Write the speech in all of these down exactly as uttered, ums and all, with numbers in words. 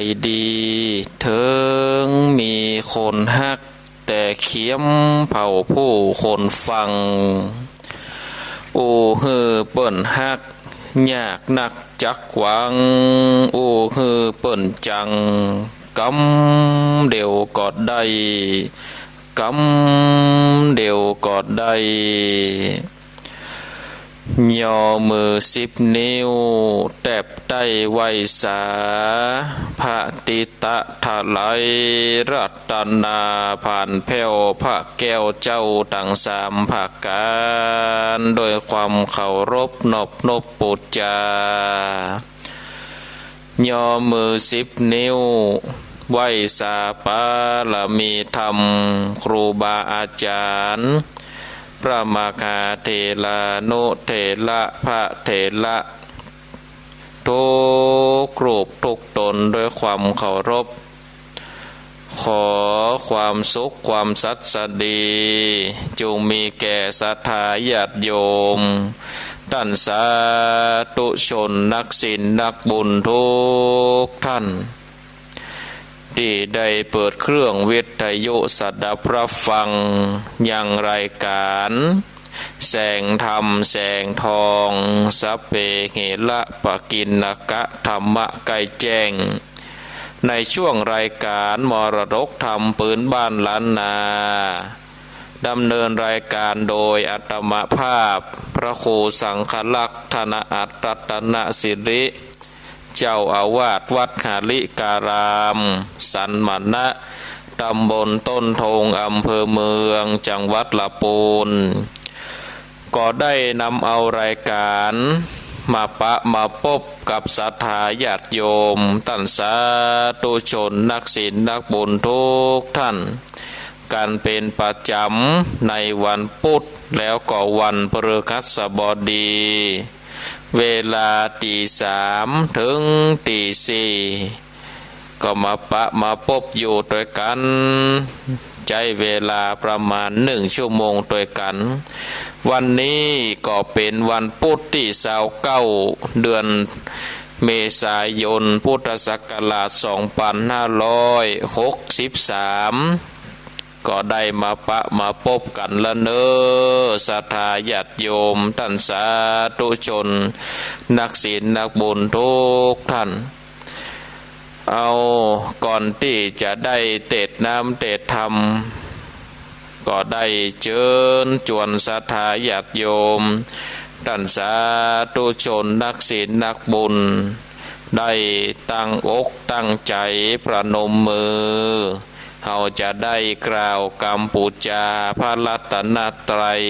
ดี เถิงมีคนฮัก แต่เขียมเผ่าผู้คนฟัง อู้หื้อเปิ้นฮัก ยากนักจักหวัง อู้หื้อเปิ้นจัง กำเดียวก็ได้ กำเดียวก็ได้ ย่อมือสิบนิ้ว แตบใต้ไหว้สา พระติตะถลาย รัตนาผ่านแผ้ว พระแก้วเจ้าตังสามประก๋าน โดยความเคารพนอบนบปู๋จา ย่อมือสิบนิ้ว ไหว้สาปารมีธรรม ครูบาอาจ๋ารย์ พระมหาเถรานุเถระ พระเถระ ทุกรูปทุกต๋น โดยความเคารพ ขอความสุขความสัสดี จุ่งมีแก่ศรัทธาญาติโยม ต้านสาธุชนนักศีลนักบุญทุกท่าน ตี้ได้เปิดเครื่องวิทยุสดับรับฟังยังรายก๋าน แสงธรรมแสงทอง สัพเพเหระปะกิณณกะ ธรรมะใก้แจ้ง ในช่วงรายก๋านมรดกธรรมปื้นบ้านล้านนา ดำเนินรายก๋านโดยอาตมาภาพ พระครูสังฆรักษ์ ธนอัตตะ รัตนสิริ เจ้าอาวาสวัดหริการาม สันมณะ ตำบลต้นทง อำเภอเมือง จังหวัดละปูน ก็ได้นำเอารายก๋านมาปะมาปบกับศรัทธาญาติโยม ต้านสาธุชนนักศีลนักบุญทุกท่าน กั๋นเป๋นประจ๋ำในวันปุธ แล้วก็วันพฤหัสบดี เวลาตี๋สามเถิงตี๋สี่ ก็มาปะมาปบอยู่ตวยกั๋น ใจ๊เวลาประมาณนึ่งชั่วโมงตวยกั๋น วันนี้ก็เป๋นวันปุธตี้ซาวเก้า เดือนเมษายน พุทธศักราชสองปันห้าร้อยหกสิบสาม ก็ได้มาปะมาปบกั๋นละเน่อ ศรัทธาญาติโยม ต้านสาธุชน นักศีลนักบุญทุกท่าน เอา ก่อนตี้จะได้เตสน์น้ำเตสน์ธรรม ก็ได้เจิญจวนศรัทธาญาติโยม ต้านสาธุชนนักศีลนักบุญ ได้ตั้งอกตั้งใจ๋ประนมมือ เฮาจะได้กล่าวกำปู๋จาพระรัตนตรัย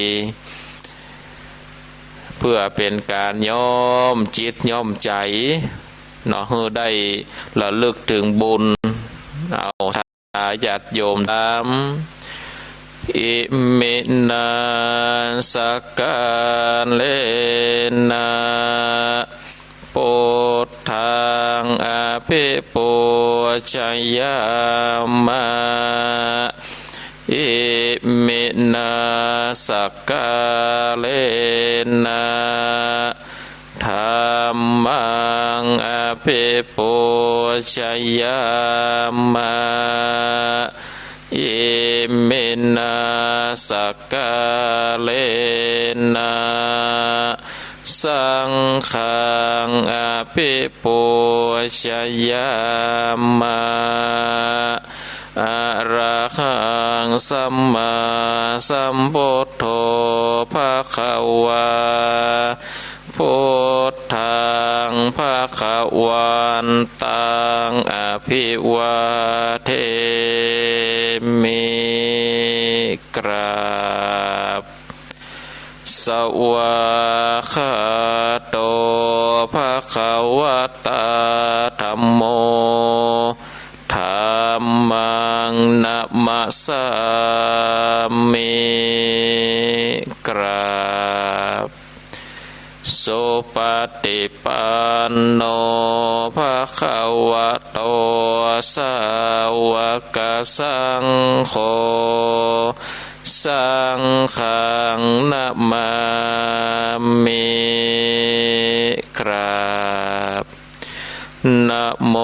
เพื่อเป๋นก๋านย้อมจิตย้อมใจ๋เนาะ หื้อได้ระลึกเถิงบุญ เอา ญาติโยมต๋าม อิมินา สักกาเลนะ ปุทธัง อภิปูชยามะ อิมินา สักกาเลนะ ธัมมัง อภิปูชยามะ อิมินา สักกาเลนะ สังฆัง อภิปูชยามะ อะระหัง สัมมาสัมพุทโธ ภะคะวา พุทธัง ภะคะวันตัง อะภิวาเทมิ กราบ สวากขาโต ภะคะวะตา ธัมโม ธัมมัง นะมะสามิ กราบ สุปฏิปันโน ภะคะวะโต สาวกสังโฆ สังฆัง นะมามิ กราบ นะโม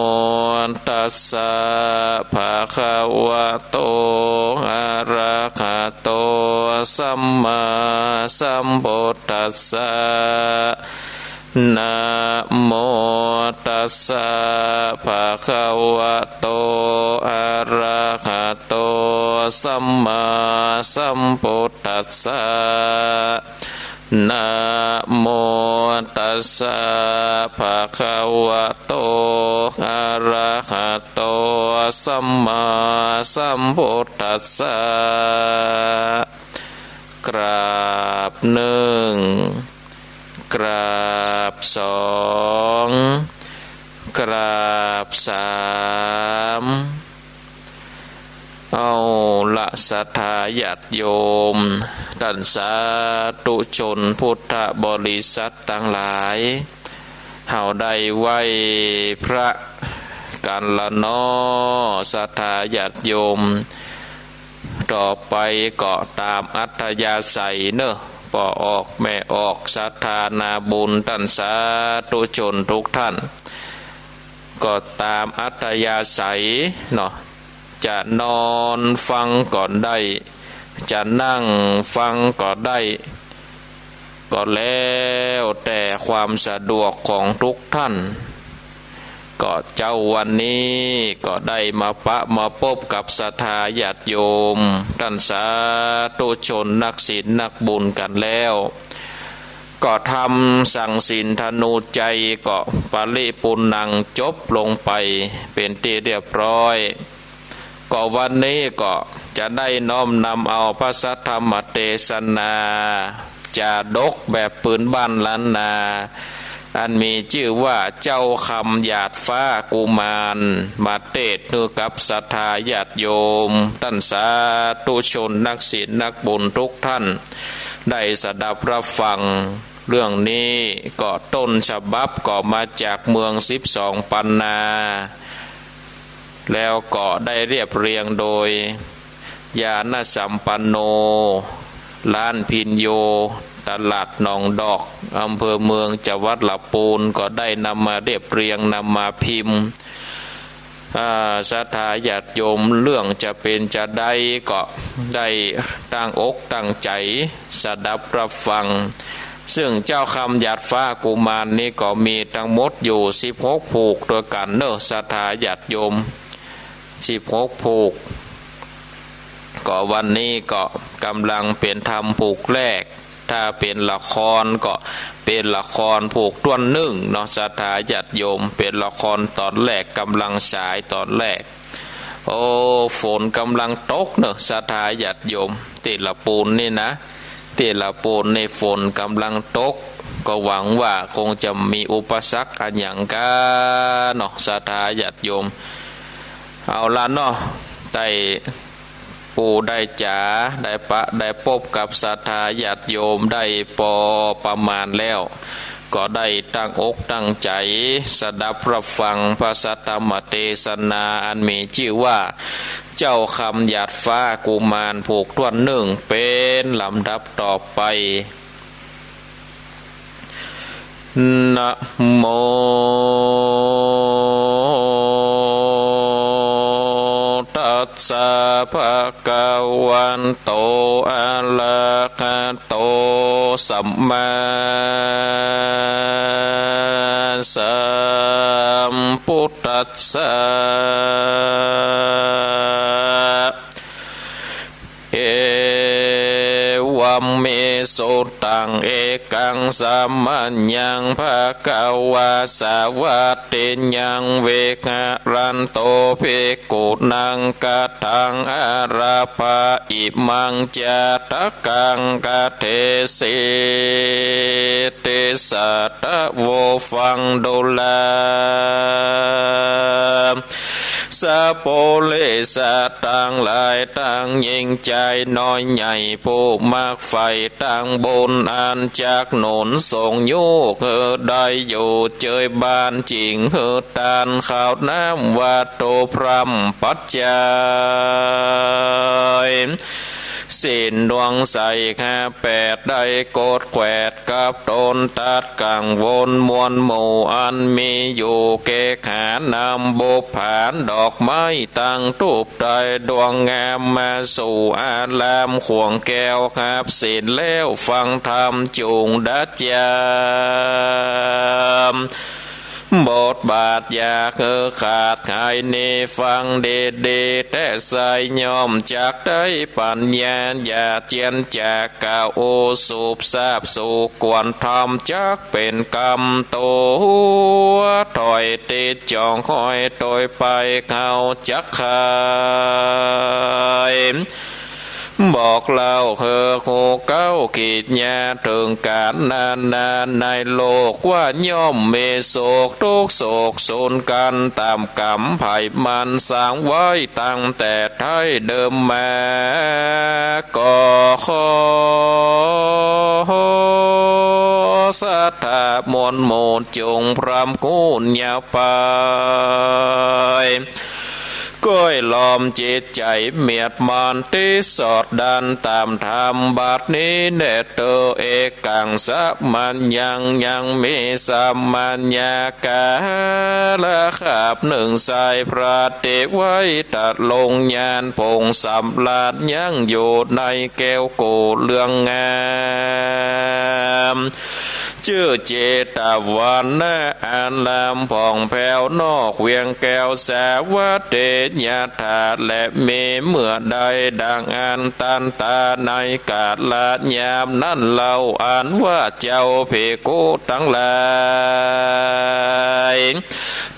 ตัสสะ ภะคะวะโต อะระหะโต สัมมาสัมพุทธัสสะ นะโมตัสสะ ภะคะวะโต อะระหะโต สัมมาสัมพุทธัสสะ นะโมตัสสะ ภะคะวะโต อะระหะโต สัมมาสัมพุทธัสสะ กราบหนึ่ง กราบสอง กราบสาม เอาละ ศรัทธาญาติโยม ต้านสาธุชนพุทธบริษัทตังหลาย เฮาได้ไหว้พระกั๋นละเนาะ ศรัทธาญาติโยม ต่อไปก็ต๋ามอัธยาศัยเนาะ ป้อออกแม่ออก ศรัทธานาบุญ ต้านสาธุชนทุกท่าน ก็ต๋ามอัธยาศัยเนาะ จะนอนฟังก็ได้ จะนั่งฟังก็ได้ ก็แล้วแต่ความสะดวกของทุกท่าน ก็เจ๊าวันนี้ก็ได้มาปะมาปบกับศรัทธาญาติโยม ต้านสาธุชนนักศีลนักบุญกั๋นแล้ว ก็ธรรมสังศีลธนูไจยก็ปริปูรณ์ัง จบลงไปเป๋นตี้เรียบร้อย ก็วันนี้ก็จะได้น้อมนำเอาพระสัทธรรมเตสนา จาดกแบบปืนบ้านล้านนา อันมีจื้อว่าเจ้าคำหยาดฟ้ากุมาร มาเตสน์หื้อกับศรัทธาญาติโยม ต้านสาธุชนนักศีลนักบุญทุกท่าน ได้สดับรับฟัง เรื่องนี้ก็ต้นฉบับก็มาจากเมืองสิบสองปันนา แล้วก็ได้เรียบเรียงโดยญาณสัมปันโน ร้านพิญโญ ตลาดหนองดอก อำเภอเมือง จังหวัดละปูน ก็ได้นำมาเรียบเรียง นำมาพิมพ์ อ่า ศรัทธาญาติโยม เรื่องจะเป๋นจาใดก็ได้ตั้งอกตั้งใจ๋สดับรับฟัง ซึ่งเจ้าคำหยาดฟ้ากุมารนี้ก็มีตังหมดอยู่สิบหกผูกตวยกั๋นเนาะ ศรัทธาญาติโยม สิบหกผูก ก็วันนี้ก็ก่ำลังเป๋นธรรมผูกแรก ถ้าเป๋นละครก็เป๋นละครผูกต้วนนึ่งเนาะ ศรัทธาญาติโยม เป๋นละครต๋อนแรก ก่ำลังฉายต๋อนแรก โอ้ ฝนก่ำลังตกเนาะ ศรัทธาญาติโยม ตี้ละปูนนี่นะ ตี้ละปูนนี่ฝนก่ำลังตก ก็หวังว่าคงจะบ่มีอุปสรรคอะหยังก้าเนาะ ศรัทธาญาติโยม เอาละเนาะ ได้ ปู้ได้จ๋า ได้ปะได้ปบกับศรัทธาญาติโยมได้ปอประมาณแล้ว ก็ได้ตั้งอกตั้งใจ๋สดับรับฟังพระสัทธรรมเตสนาอันมีจื้อว่า เจ้าคำหยาดฟ้ากุมารผูกต้วนนึ่ง เป๋นลำดับต่อไป นะโมตัสสะ ภะคะวะโต อะระหะโต สัมมาสัมพุทธัสสะ เอวัมเม สุตัง เอกัง สะมะยัง ภะคะวา สะวะเตยัง วิหะรันโต ภิกขุนัง คัตถัง อารัปปะ อิมัง จาตะกัง กะเทสิ ติสสะ ตะโว ฟังดูรา สะปุริสะตังหลาย ตังหญิงจายน้อยใหญ่ ผู้มักใฝ่ตังบุญอันจักหนุนส่งยุหื้อได้อยู่เจยบาน จิ่งหื้อตานข้าวน้ำวัตถุพร่ำปัจจัย สิ้นดวงใสข้าแปดได้กดแขวดกับต๋น ตัดกังวลมวลหมู่อันมีอยู่ เกขานำบุปผาดอกไม้ตั้งธูปไต้ดวงงาม มาสู่อารามข่วงแก้ว ฮับศีลแล้วฟังธรรมจุ่งดัจจา บทบาทอยากหื้อขาดหายนี้ ฟังดีๆ แต๊ไซร้ ย่อมจักได้ปัญญา อย่าเจียนจากกล่าว สูบซาบสู่ควรธรรม จักเป๋นกรรมตั๋ว ถอยติดจ่องห้อยโตยไป เขาจักไข บอกเล่าหื้อฮู้เก๊ากิจญา เถิงก๋านนานาในโลก ว่าย่อมมีโศกทุกข์โศกสูญกั๋น ต๋ามกรรมใผมันสร้างไว้ตั้งแต่ไท้เดิมมา ก็ขอศรัทธามวลหมู่จุ่งพร่ำฮู้อย่าไป ก้อยลอมจิตใจ๋เมียดมันตี้สอดดั้นต๋ามธรรมบัดนี้แน่เตอ เอกังสะมัญญัง ยังมีสะมัญญาก๋าละคาบนึ่งสาย พระเตไว้ตะลงญาณผงสำราญ ยังอยู่ในแก้วโกเหลืองงาม จื้อเจตวันนะ อารามผ่องแผ้วนอกเวียงแก้วสาวัตถี ยถาแลมีเมื่อใดดังอันตันตา ในกาละยามนั้นเล่า อันว่าเจ้าภิกขุตังหลาย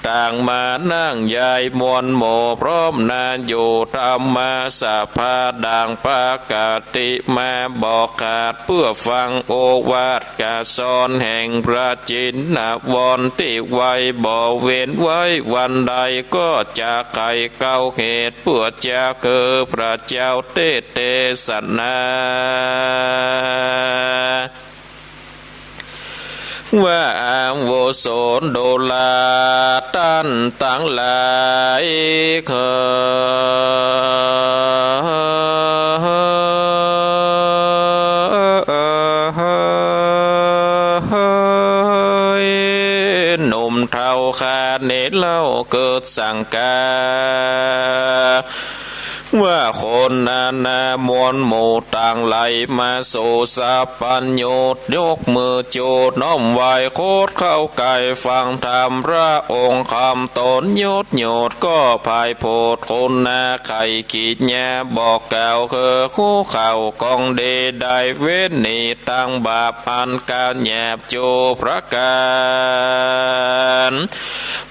ต่างมานั่งใหญ่มวลหมู่พร้อมหน้าอยู่ ธรรมสภาดังปกติมา บ่ขาดเปื้อฟังโอวาท กาสอนแห่งพระจินวร ตี้ไว้บ่เว้นไว้วันใด ก็จะไขเก๊าเหตุ เปื้อจะหื้อพระเจ้าเตสน์เตสนา ว่าอาวุโสดูราต้านตังหลายเอ๋ย หนุ่มเฒ่าข้านี้เล่าเกิดสังกา ว่าคนนานา มวลหมู่ต่างไหลมาสู่สัพพัญญู ยกมือจูน้อมไหว้ โคตรเข้าใก้ฟังธรรมพระองค์คำต๋น หยุดหยุดก็ภายโพด คนนาไขกิจญาบอกกล่าว คือฮู้เข้ากองดี ได้เว้นหนีตั้งบาปอันก๋านหยาบ จูประก๋าน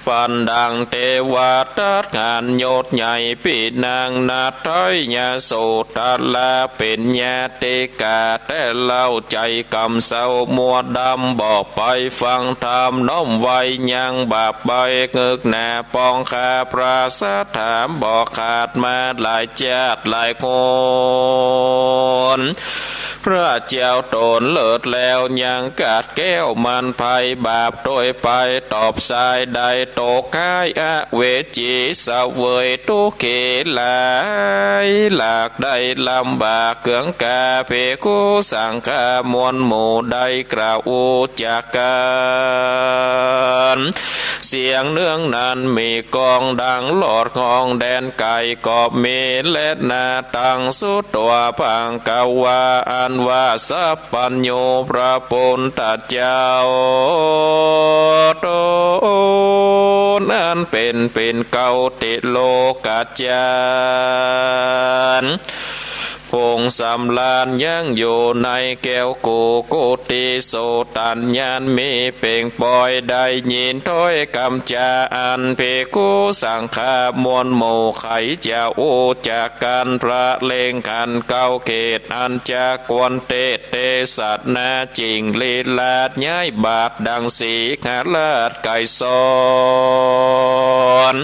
ปันดังเตวทัตหันยศใหญ่ ปี้นางนัตถัยยโสธรา เป๋นญาติก๋าแต๊เล่า ใจ๋กำเศร้ามัวดำ บ่ไปฟังธรรม น้อมไหว้ยังบาปไป งึกหนาปองข้าพระศรัทธา บ่ขาดมาหลายจาติหลายคน พระเจ้าต๋นเลิศแล้วยังกัดแก้วมันภัย บาปโตยไปตอบสาย ได้ตกก๋ายอเวจี เสวยทุกข์เขหลายหลาก ได้ลำบากเกืองกา ภิกขุสังฆะมวลหมู่ได้กล่าวอู้จักกั๋น เสียงเนืองนั้นมีก้องดังลอดห้องแดนไก๋ ก็มีแลนาตังสุตวา ภังกวา อันว่าสัพพัญญูพระปุทธเจ้าต๋นนั้นเป๋น เป๋นเก๊าติโลกจักร ผงสำราญยังอยู่ในแก้วโก โกติโสตัญญาณมีเป่งปอย ได้ยินถ้อยกำจาอันภิกขุสังฆะมวลหมู่ไขจะอู้จักกั๋น พระเล็งขันเก๊าเขต อันจะควรเตสน์เตสนา จิ่งลีลาดย้ายบาทดังสีหราชไก๋สอน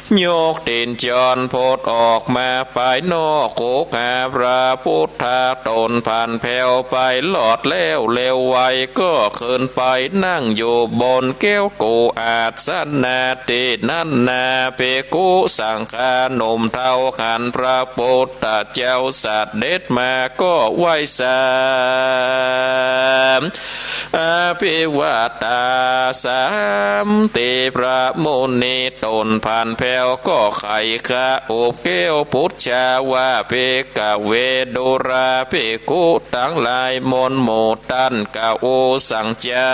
เ ยกตี๋นจ๋อนผดออกมาปายนอก โขหาพระปุทธะต๋นผ่านแผ้วไป ลอดแล้วเร็วไว ก็ขึ้นไปนั่งอยู่บนแก้วกุอาสนะ ตี้นั้นนา ภิกขุสังฆาหนุ่มเฒ่าหันพระปุทธเจ้าเสด็จมาก็ไหว้สาม อภิวาทาสาม ตี้พระมุนีต๋นผ่านแผ้ว ก็ใค่ขะอุบแก้วปุจจาว่า ภิกขเว ดูราภิกขุตังหลาย มนหมู่ต้านกล่าวสังจา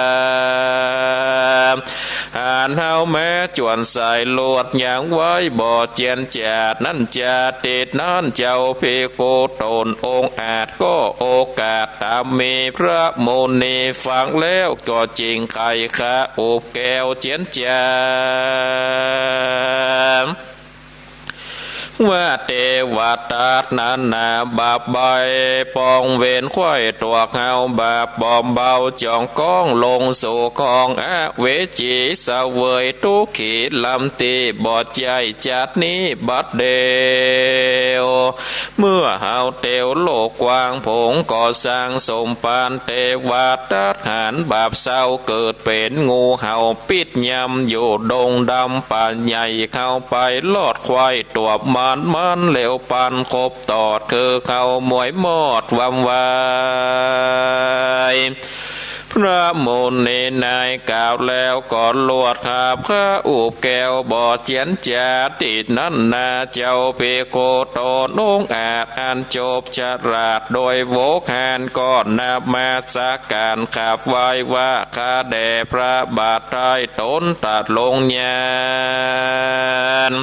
หากเฮามาจวนสายลวดยังไว้บ่เจียนจ๋าดนั้นจา ตี้นั้นเจ้าภิกขุต๋นองอาจก็โอกาสต๋ามมี พระมุนีฟังแล้วก็จึงใค่ขะอุบแก้วเจียนจ๋า ว่าเตวทัตนานาบาปใบ้ ปองเวรใคว่ตั๋วเฮาบาปบ่เบา จ๋องก้องลงสู่ห้องอเวจี เสวยตุ๊กขีลำตี้บ่ใจ้จัดนี้บัดเดียว เมื่อเฮาเตียวโลกกว้างผงก็สร้างสมภาร เตวทัตหันบาปเศร้า เกิดเป๋นงูเห่าปิดยำอยู่ดงดำป่าใหญ่ เฮาไปลอดใคว่ตั๋วมัน มันเหลวปันคบตอด คือเฮามวยมอดวำวาย พระมุนีนายกล่าวแล้วก็ลวดหาพระอุบแก้วบ่เจียนจ๋า ตี้นั้นนา เจ้าภิกขุต๋นองอาจอันจบฉลาดโดยโวหาร ก็นมัสก๋านขับไหว้ว่า ข้าแด่พระบาทไตรต๋นตะลงญาณ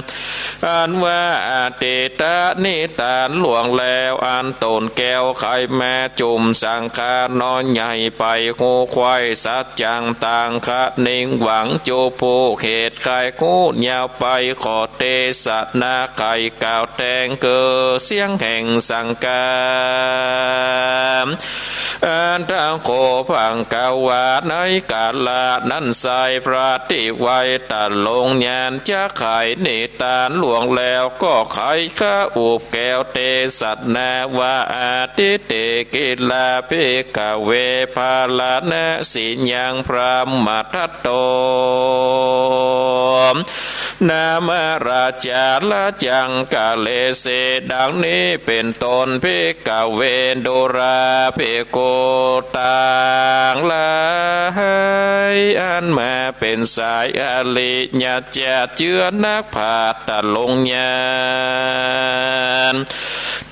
อันว่าอดีตนิทานล่วงแล้ว อันต๋นแก้วใค่มาจุ่มสังฆาน้อยใหญ่ ไปฮู้ใคว่สัจจังตางคะนิงหวัง จุผู้เหตุใค่ฮู้ยาวไป ขอเตสนาใค่กล่าวแตง คือเสียงแห่งสังฆา อัตถะโข ภังคะวา ในกาละนั้นไซร้ พระตี้ไวตะลงญาณจักไขนิทานล่วงแล้ว ก็ใค่ขะอุบแก้วเตสนาว่า อทิเตกิลาภิกขเว พาราณสียังพรหมทัตโต นามราชาละจังกะเลเส ดังนี้เป๋นต้น ภิกขเว ดูราภิกขุตังหลาย อันมาเป๋นสายอริยะเจ้าเจื้อนักปาฐะลงญาณ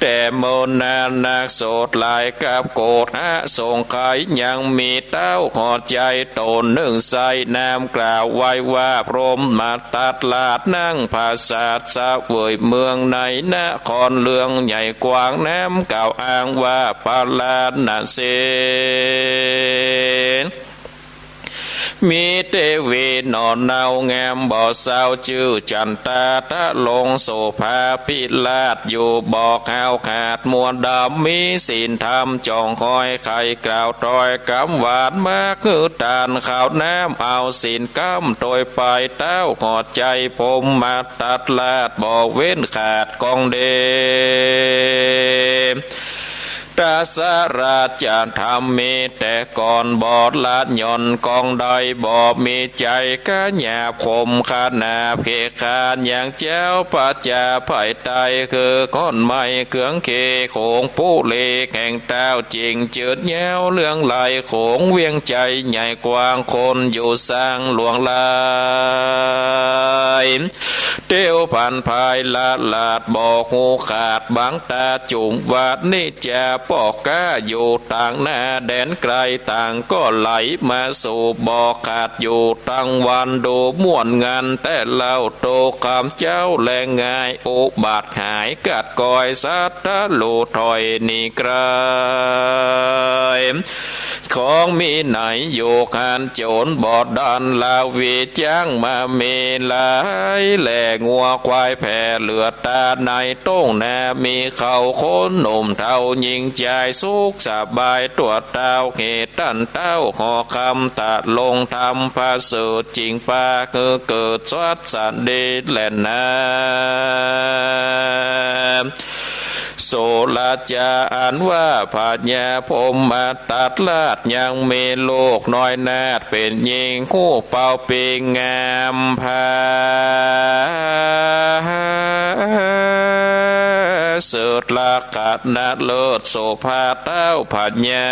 แต่เมื่อนั้นนักโสตหลายกับโกฏหาสงไขย ยังมีเต้าหอดใจ๋ ต๋นนึ่งใส่นามกล่าวไว้ว่า พรหมทัตราชนั่งผาสาทเสวยเมืองในนครเรืองใหญ่กว้าง นามกล่าวอ้างว่าพาราณสี มีเตวีหน่อเนาเงามบ่เศร้า จื้อจันตาทะลงโสภาพิราช อยู่บ่ขาวขาดมัวดำ มีศีลธรรมจ่องคอย ใค่กล่าวถ้อยกำหวาน มาคือตานข้าวน้ำ เอาศีลกำโตยไป เต้าหอดใจ๋พรหมทัตราช บ่เว้นขาดกองเด ตสราชธรรมมีแต่ก่อน บ่ละหย่อนกองใด บ่มีใจ๋กะหยาบขมขนาบเขกขาน อย่างเจ้าพระจาไพไต คือข้อนไม้เครื่องเคขงปุรี แห่งเต้าจิ่งจืดยาวเรื่องไหล ขงเวียงใจ๋ใหญ่กว้าง คนอยู่สร้างหลวงหลาย เตียวผันภายละลาด บ่ฮู้ขาดบังตาจุ่ม วัดนี้จะปอกก้าอยู่ต่างหน้าแดนไกล ต่างก็ไหลมาสู่บ่ขาดอยู่ตังวัน ดูม่วนงันแต่เล่า โตคำเจ้าแลง่าย อุบัติหายกัดกอย สัตว์ทะลุถอยหนีไกล ของมีไหนอยู่คันโจรบ่ดันลาวี จ้างม้ามีหลายแล่งัวควายแผ่เหลือตาในต้งนา มีเขาคนหนุ่มเฒ่าหญิง จายสุขสบายตั๋วเต้า เหตุต้านเต้าหอคำ ตะลงธรรมประเสริฐ จึงปาหื้อเกิดสวัสดีแลนา โสระจาอันว่าพญาพรหมทัตราช ยังมีลูกน้อยนาถเป๋นญิง ฮู้เปล่าเป๋งงามผาเสริฐ ลักขณะเลิศโสภาเต้าพญา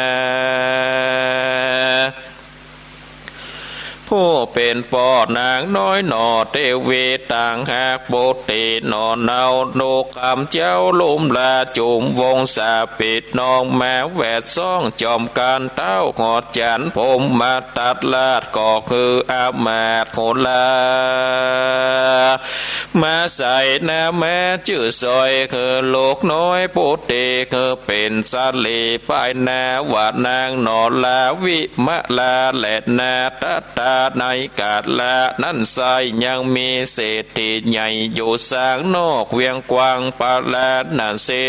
ผู้เป๋นป้อนางน้อยหน่อเตวี ต่างหากปุตติหน่อเนา นุกรรมเจ้าลุ่มลาจุมวงศา ปิดน้องมาแวดซ่องจอมกั๋น เต้าหอจันทร์พรหมทัตราช ก็คืออามาตย์โหรา มาใส่นามาจื้อสร้อย คือลูกน้อยปุตติ คือเป๋นสะหลีป้ายหน้า ว่านางหน่อลาวิมลาแลนา ตัตตาในก๋าละนั้นไส้ ยังมีเศรษฐีใหญ่อยู่สางนอกเวียงกว้างปาราณสี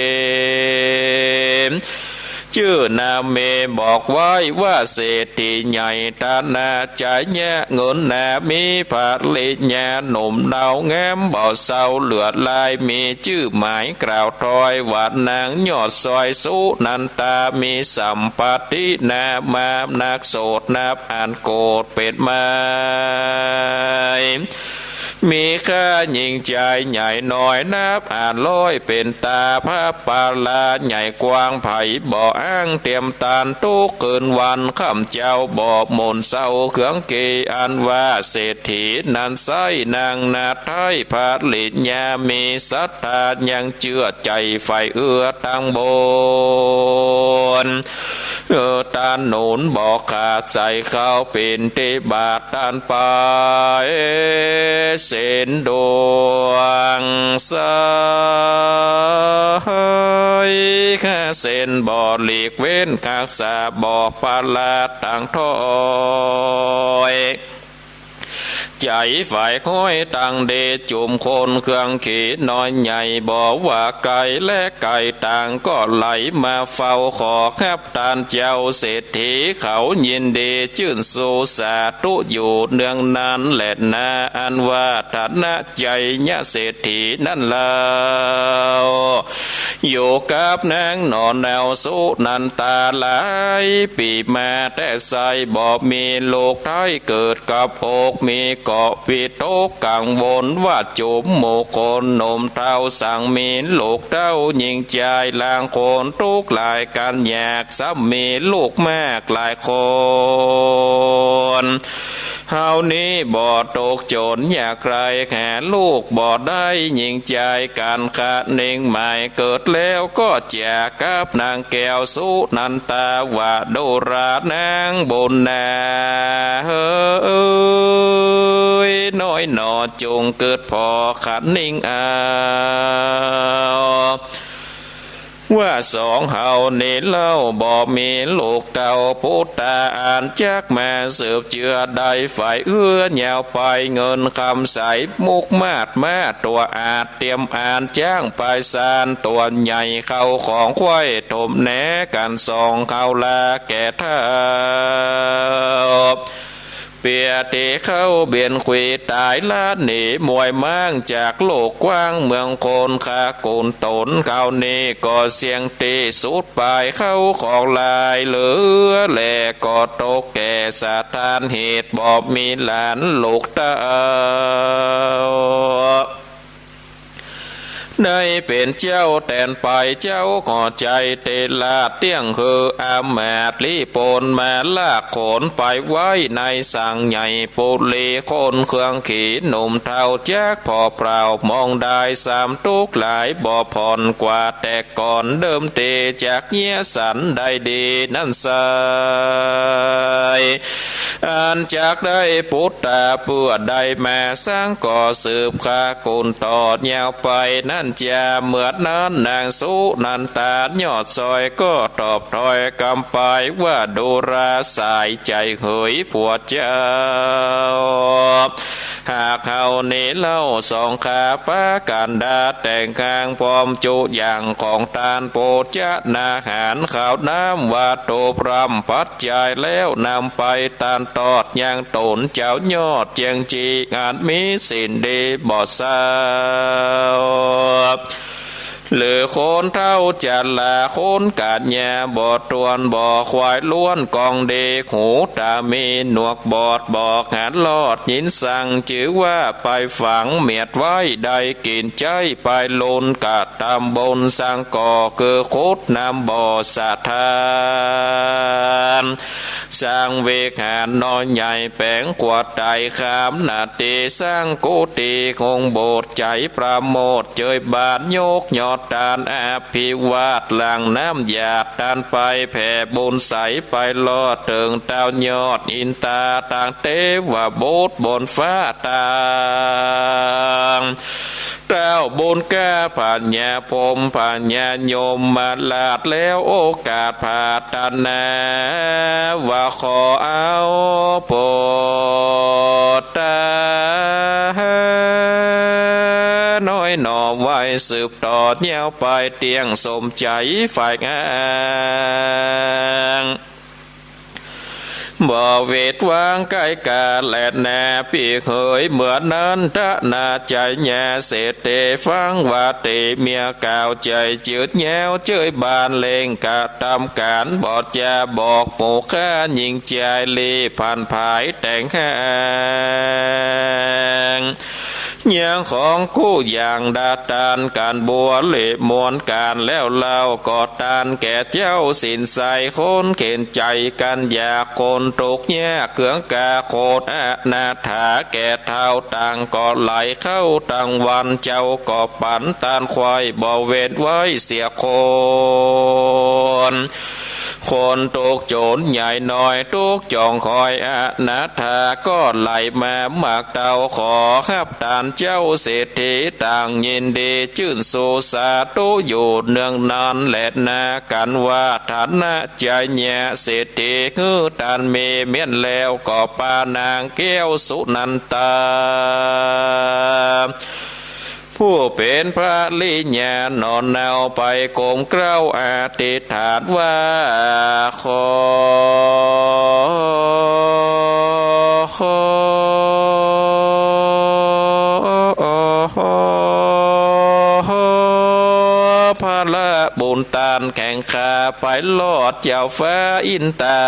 จื้อนามเมย์บอกไว้ว่าเศรษฐีใหญ่ ธนจยะเงินนา มีภริยาหนุ่มเนา งามบ่เศร้าเหลือหลาย มีจื้อหมายกล่าวถ้อย ว่านางยอดสร้อยสุนันทา มีสัมปัตตินามานักโสดนับอันโกฏ เป๋นไม้ มีค่ายิ่งจายใหญ่น้อยนับอันร้อย เป๋นต๋าผาปาราใหญ่กว้าง ใผบ่อ้างเตียมตาน ตุ๊กคืนวันค่ำเจ๊าบ่หม่นเศร้า เคืองเกย์อันว่าเศรษฐีนั้นไส้ นางนาฏไท้ภริยา มีศรัทธายังเจื้อใจ๋ใฝ่เอื้อตังบุญ เออ ตานหนุนบ่ขาด ใส่เข้าปิณฑบาตตานไป เส้นดวงใส ข้าเส้นบ่หลีกเว้น คักษาบ่ปะละตังถ้อย ใจ๋ใฝ่ค้อยตังเดชจุมคน เคืองขีน้อยใหญ่บ่ว่าไก๋และไก๋ ต่างก็ไหลมาเฝ้าขอฮับตานเจ้าเศรษฐี เขายินดีจื้นชูสาธุอยู่เนืองนั้นแลนา อันว่าธนจยะเศรษฐีนั้นเล่า อยู่กับนางหน่อเนาสุนันทาหลายปี๋มา แต่ไส้บ่มีลูกไท้เกิดกับอก มีก็วิตกกังวลว่าจุมหมู่คนหนุ่มเฒ่า สังมีลูกเต้ายิ่งจาย ลางคนตุ๊กข์หลายกั๋นยาก ซ้ำมีลูกมากหลายคน เฮานี้บ่ตกจนยากไร้ หาลูกบ่ได้ยิ่งจาย กั๋นคะเน่งหมายเกิดแล้วก็จะกับนางแก้วสุนันทา ว่าดูรานางบุญนาเอ๋ย น้อยหน่อจงกึ๊ดผ่อคะเน่งเอา ว่าสองเฮานี้เล่าบ่มีลูกเต้าปุตตา อันจักมาสืบเจื้อได้ใฝ่เอื้อยาวไป เงินคำใสมุกมาดมาตั๋วอาจ เตียมอันจ้างไปซานตั๋วใหญ่ เข้าของไขว้ถมแหนกั๋นสองเฮาลาแก่เฒ่า เปียตี้เข้าเบียนขุยต๋ายละหนีมวยม้าง จากโลกกว้างเมืองคน คะกุณโต๋นเฮานี้ก็เสี้ยงตี้สุดปาย เข้าของหลายเหลือแล ก็ตกแก่สถานเหตุ บ่มีหลานลูกเต้า ได้เป๋นเจ้าแตนไป เจ้าก็ใจ๋เตละเตี้ยง คืออามาตย์ลิปนมาลากขนไปไว้ในสังใหญ่ปุรี คนเคืองขีหนุ่มเฒ่าจักผ่อเปล่ามองดาย ซ้ำตุ๊กข์หลายบ่ผ่อนกว่าแต่ก่อน เดิมตี้จักเยียะสันได้ดีนั้นไส้ อันจักได้ปุตตาเปื้อได้มาสร้าง ก็สืบคะกุณต่อยาวไปนั้น จาเหมือนนั้น นางสุนันตายอดซอยก็ตอบถ้อยกำไปว่า ดูราสายใจ๋เหยผัวเจ้า หากเฮานี้เล่าสองข้าปะกั๋นดาแต่งกายพร้อมจุอย่างของต้านโภจนาหารข้าวน้ำวัตถุพร่ำปัจจัยแล้วนำไปต้านตอดยังต๋นเจ้ายอดเจียงจีอันมีศีลดีบ่เศร้า หรือคนเฒ่าจราคนก๋านยาบ่ถ้วนบ่ขวายล้วนกองดี หูต๋ามีหนวกบอดบ่หันลอดยินสัง จื้อว่าไปฝังเมียดไว้ ได้กิ๋นใจ๊ไปลุนกระตำบุญสัง ก่อคือขุดนำบ่อสะทาน สร้างวิหารน้อยใหญ่แป๋งขวดไตรคามนาตี สร้างกุฏิคงโบสถ์ใจ๋ประโมทย์เจยบาน ยกยอดตานอภิวาท หลั่งน้ำหยาดตานไปแผ่บุญใส ไปลอดเถิงเต้ายอดอินตา ตางเตวบุตรบนฟ้าตาง เต้าบุญก้าพญาพรหมพญายมราช แล้วโอกาสผาดตนา ว่าขอเอาโปรดตาน้อยหน่อไว้สืบต่อยาวไปเตี้ยงสมใจ๋ฝ่ายงาม บ่เวทวางใก้กาแลนาปี้เหย เมื่อนั้นทนาใจ๋ญาเศรษฐีฟังว่าตี้เมียกล่าวใจ๋จืดยาว เจยบานเร่งกระตำก๋าน บ่จะบอกหมู่ข้าหญิงจาย รีบผันผายแต่งหาง ยังของกู้อย่างดาตานก๋านบัวเละมวลก๋านแล้วเล่า ก็ตานแก่เจ้าศีลใส คนเข็ญใจ๋กั๋นอยาก คนตุ๊กข์ยากเกื้องกา คนอนาถาแก่เฒ่าต่างก็ไหลเข้าตังวัน เจ้าก็ปั๋นตานไขว่บ่เว้นไว้เสียคน คนตุ๊กข์จ๋นใหญ่น้อยตุ๊กข์จ่องคอยอนาถาก็ไหลมามากเต้า ขอฮับตานเจ้าเศรษฐีต่างยินดีจื้นสูสาธุอยู่เนืองนานแลนา กั๋นว่าฐานะใจ๋ญาเศรษฐี หื้อตานมีเมียนแล้วก็ปานางแก้วสุนันตา ผู้เป๋นภริยาหนอเนาไปก้มเกล้าอธิษฐานว่า ขอ ขอ ผละบุญตานแข่งข้าไปลอดเจ้าฟ้าอินตา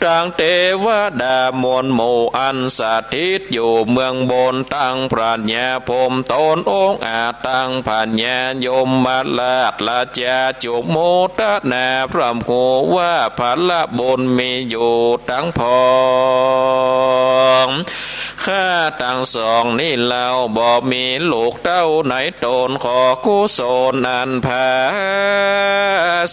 ตังเตวดามวลหมู่อันสถิตอยู่เมืองบน ตังพญาพรหมต๋นองอาจ ตังพญายมราชราจาจุโมทนาพร่ำฮู้ว่าผละบุญมีอยู่ตังผอง ข้าตังสองนี้เล่าบ่มีลูกเต้าในต๋น ขอกุศลอันผา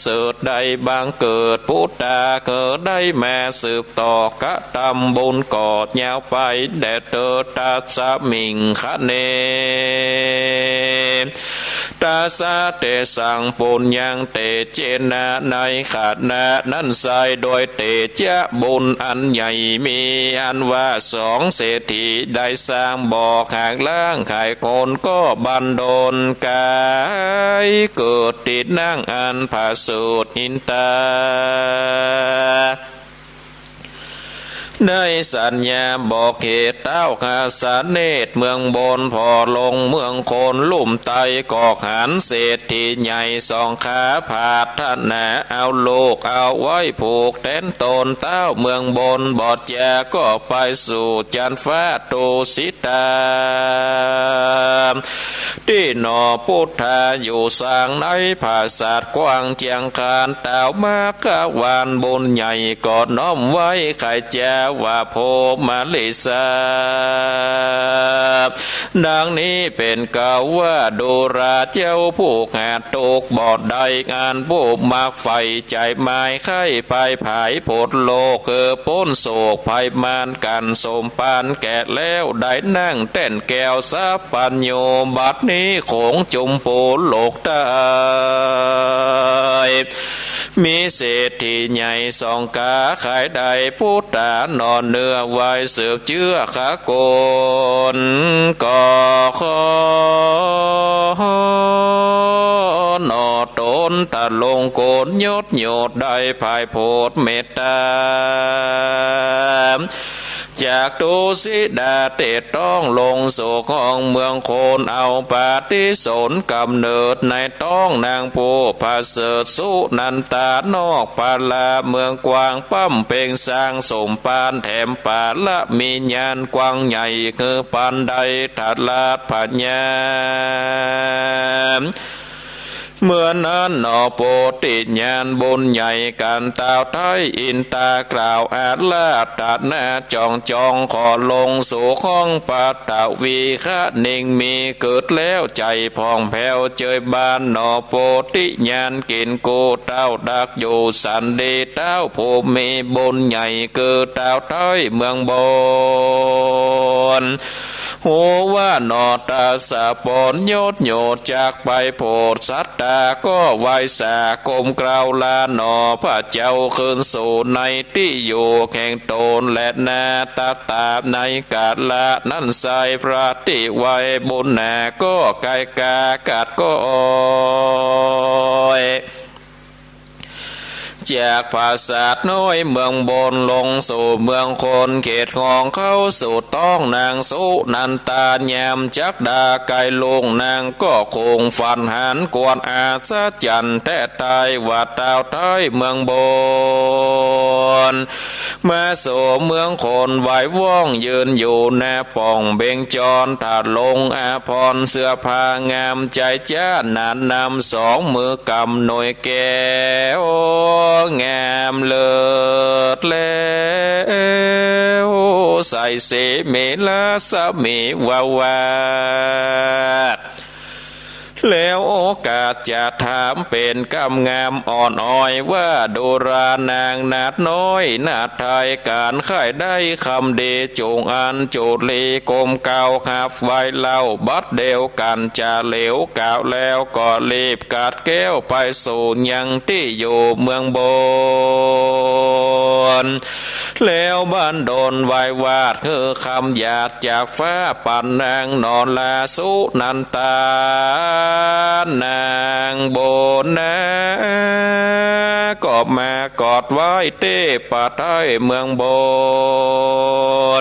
เสริฐได้บังเกิดปุตตา เกิดได้มาสืบต่อกระตำบุญก็ยาวไปแด่เตอ ตัสสมิงคะเน ตัสสะเตสังปุญญังเตเจนะ ในขณะนั้นไส้โดยเตจะบุญอันใหญ่มี อันว่าสองเศรษฐีได้สร้างบ่อหากล้างขายคนก็บันดลกายเกิดตี้นั่งอันผาเสริฐอินตา ได้สัญญาบอกเหตุเต้าคาสาเนตรเมืองบน ผ่อลงเมืองคนลุ่มไต ก็หันเศรษฐีใหญ่สองขาผาดถนา เอาลูกเอาไว้ผูกแตนต๋น เต้าเมืองบนบ่แจก็ไปสู่จันฟ้าตูสิตา ตี้หนอ ปุทธาอยู่สร้างในผาสาทกว้างเจียงขาน ต้าวมัคควานบุญใหญ่ก็น้อมไหว้ ใค่จะว่าพรหมลิสา ดังนี้เป๋นกล่าวว่า ดูราเจ้าผู้ขาดตกบ่ได้ อันผู้มักใฝ่ใจ๋หมายใค่ไปผายผดโลก คือป๊นโศกภัยมารกั๋น สมภารแก่แล้วได้นั่งแต้นแก้วสัพพัญญู บัดนี้โขงจุมพูโลกใต้ มีเศรษฐีใหญ่สองกา ใค่ได้ปุตตาหนอ เนื้อไหว้สืบเจื้อขากล ก็ขอหนอต๋นทรงคุณยศโยชน์ ได้ผายผดเมตต๋า จากตุสิดาเตศต้องลงสู่ห้องเมืองคน เอาปฏิสนธิก๋ำเนิดในต๊องนางผู้ประเสริฐสุนันทานอกพาราเมืองกว้าง ปำเป็งสร้างสมภารแถมปารมีญาณกว้างใหญ่ คือปานใดทราชพญา เมื่อนั้นหนอ โพธิญาณบุญใหญ่กั๋น ต้าวไท้อินตากล่าวอาราธนา จ่องจองขอลงสู่ห้องปัทวีคณิง มีเกิดแล้วใจ๋ผ่องแผ้วเจยบานหนอ โพธิญาณกิ๋นกู้เต้าดักอยู่สันดี ต้าวผู้มีบุญใหญ่คือต้าวไท้เมืองบน ฮู้ว่าหนอ ทศพลยศโยชน์จักไปโผดสัตตา ก็ไหว้สาคมเกล้าลาหนอ พระเจ้าคืนสู่ในตี้อยู่แห่งต๋นแลนา ตถาในกาละนั้นไส้ พระตี้ไหว้บุญนา ก็ไกลกากัดก้อย จากผาสาทน้อยเมืองบน ลงสู่เมืองคนเขตห้อง เข้าสู่ต๊องนางสุนันทา ยามจักดาใก้ลุ่ง นางก็คงฝันหันกวนอัศจรรย์แต๊ใต้ ว่าต้าวไท้เมืองบน มาสู่เมืองคนไหว้ว่องยืนอยู่หน้าป่องเบญจร ทรงอาภรณ์เสื้อผ้างามใจ๋จ๊าหนานำ สองมือกำหน่วยแก้วงามเลิศแล้ว ใส่สีมีรัศมีวาวาด แล้วโอกาสจะถามเป๋นกำงามอ่อนอ้อยว่า ดูรานางนาฏน้อยนาฏไท้ ก๋านใค่ได้คำดีจุ่งอั้นจุลี ก้มเกล้าฮับไหว้เล่า บัดเดียวกั๋นจะเหลียวกล่าวแล้ว ก็รีบกัดแก้วไปสู่ยังตี้อยู่เมืองบน แล้วบันดลไหว้วาดหื้อคำหยาดจากฟ้า ปันนางหนอลาสุนันทา นางบุญนา ก็มากอดไหว้เต๊ปะไท้เมืองบ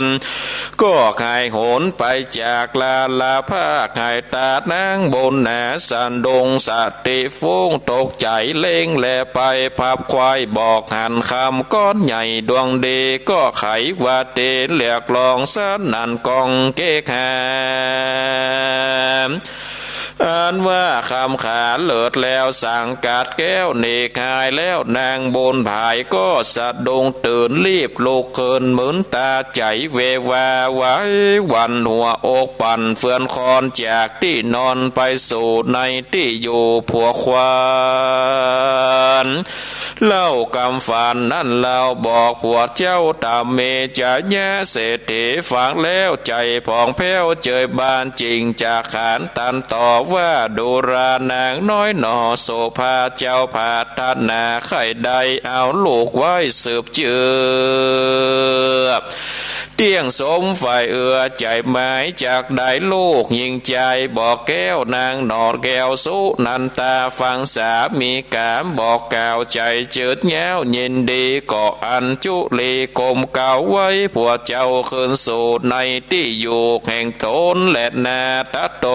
น ก็หายหนไปจากลาลาภาค หายตานางบุญนาสะดุ้ง สติฟุ้งตกใจ๋เล็งแลไป พับไขว้บอกหันคำก้อนใหญ่ดวงดี ก็ไขว่าเตเรียกร้องสนั่นก้องเก๊กฮา อันว่าคำขาเลิศแล้ว สั่งกัดแก้วหนีกายแล้ว นางบุญผายก็สะดุ้งตื่น รีบลุกขึ้น มึนต๋าใจ๋เววา ไหวหวั่นหัวอกปั่นเฟือนคลอน จากตี้นอนไปสู่ในตี้อยู่ผัวควาน เล่ากำฝันนั้นเล่าบอกผัวเจ้า ตาเมจายะเศรษฐีฟังแล้วใจ๋ผ่องแผ้วเจยบาน จึ่งจะขานตันต่อว่า ดูรานางน้อยหนอ โสภาเจ้าผาถนาใค่ได้เอาลูกไว้สืบเจื้อ เตี้ยงสมใฝ่เอื้อใจ๋หมาย จักได้ลูกหญิงใจ๋ บอกแก้วนางหนอแก้วสุนันทา ฟังสามีกามบอกกล่าวใจ๋จืดยาวยินดี ก็อัญจุลีก้มเกล้าไหว้ผัวเจ้าคืนสู่ในตี้อยู่แห่งต๋นแลนา ตะโต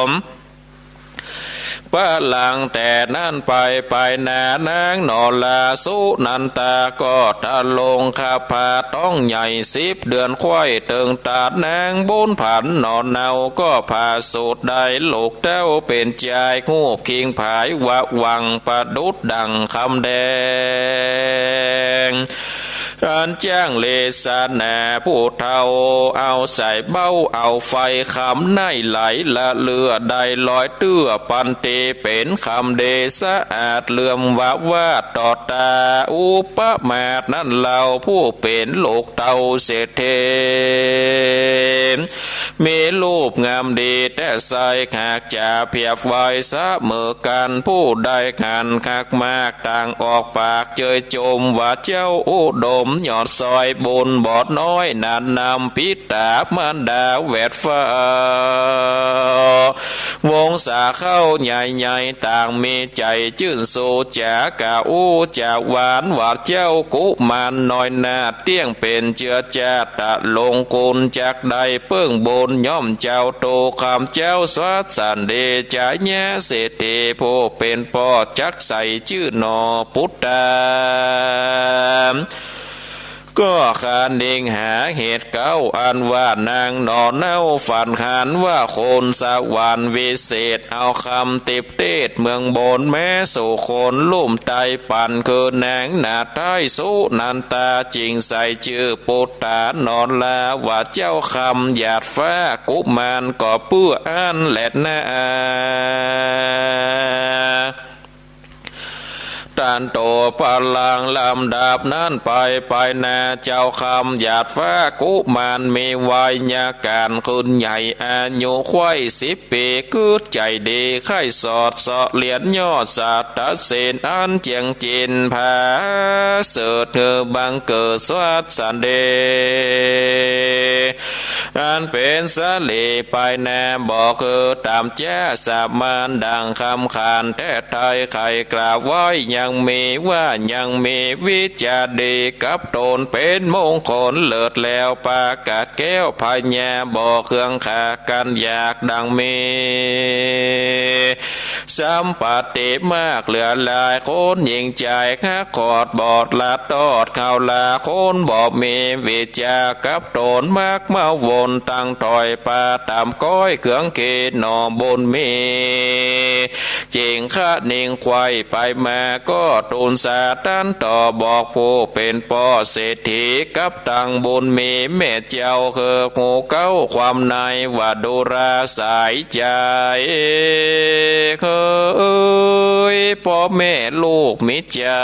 ม ไป ปะหลังแต่นั้นไป ไปหน้านางหนอลาสุนันตาก็ทรงขับผ้าต๊องใหญ่สิบเดือนไขว้เติ่งต๋านางบุญผันหนอเนา ก็ผาสุดได้ลูกเต้าเป๋นจาย ฮูปคิงผายวาบหว่างประดุจดั่งคำแดง อันจ้างเลสนาผู้เฒ่า เอาใส่เบ้าเอาไฟคำไหนไหลละเลือได้ลอยเตื้อปันติเป๋นคำดีสะอาดเหลื่อมวาวาดต่อต๋า อุปมานั้นเล่าผู้เป๋นลูกเต้าเศรษฐี มีรูปงามดีแต๊ใส หากจะเปรียบไว้เสมอกั๋น ผู้ใดหันคักมาก ต่างออกปากเจยจม ว่าเจ้าอุดมยอดซอยบุญบ่น้อย หนาหนำปิต๋ามารดาแวดฟ้า วงศาเข้าใหญ่ๆ ต่างมีใจ๋จื้นสูจ๋ากะอู้จ๋าหวาน ว่าเจ้ากุมารน้อยนาฏ เตี้ยงเป๋นเจื้อจาตะลงกุล จักได้เปิ้งบุญย่อมเจ้า โตคำเจ้าสวัสสันเดชะยะเศรษฐี ผู้เป๋นป้อจักใส่จื้อหนอปุตตา ก็คานิงหาเหตุเก๊า อันว่านางหนอเนาฝันหันว่าคนสวรรค์วิเศษ เอาคำติเตศเมืองบนแม้สู่คนลุ่มใต้ ปั๋นคือนางนาฏไท้สุนันตา จึงใส่จื้อปุตตาหนอลา ว่าเจ้าคำหยาดฟ้ากุมารก็เปื้ออั้นแลนา ตันโตปะหลังลำดับนั้นไป ไปหน้าเจ้าคำหยาดฟ้ากุมาร มีวัยยะก๋านขึ้นใหญ่ อายุไขว้สิบปี๋ กึ๊ดใจ๋ดีใค่สอดเสาะเรียนยอดสาตะศีล อันเจียงจินผาเสริฐ หื้อบังเกิดสวัสสันเดช อันเป๋นสะหลีไปหน้า บ่คือต๋ามจ๊าสมาน ดั่งคำขานแต๊ไท้ ใค่กล่าวไว้ยังมีว่า ยังมีวิจาดีกับต๋น เป๋นมงคลเลิศแล้ว ประกาศแก้วพญา บ่เคืองขากั๋นอยากดั่งมี สัมปัตติมากเหลือหลาย คนหญิงจายฮักขอดบอดละตอด เขาลาคนบ่มีวิชากับต๋น มักเมาวนตังถอย ปาต๋ามก้อยเคืองเขนหนอบุญมี จึงคะนิงไขว้ไปมา ก็ทูลสาตันต่อบอกผู้เป๋นป้อเศรษฐี กับตังบุญมีแม่เจ้า คือฮู้เก๊าความในว่าดูราสายใจ๋ เอยป้อแม่ลูกมิตรใจ๋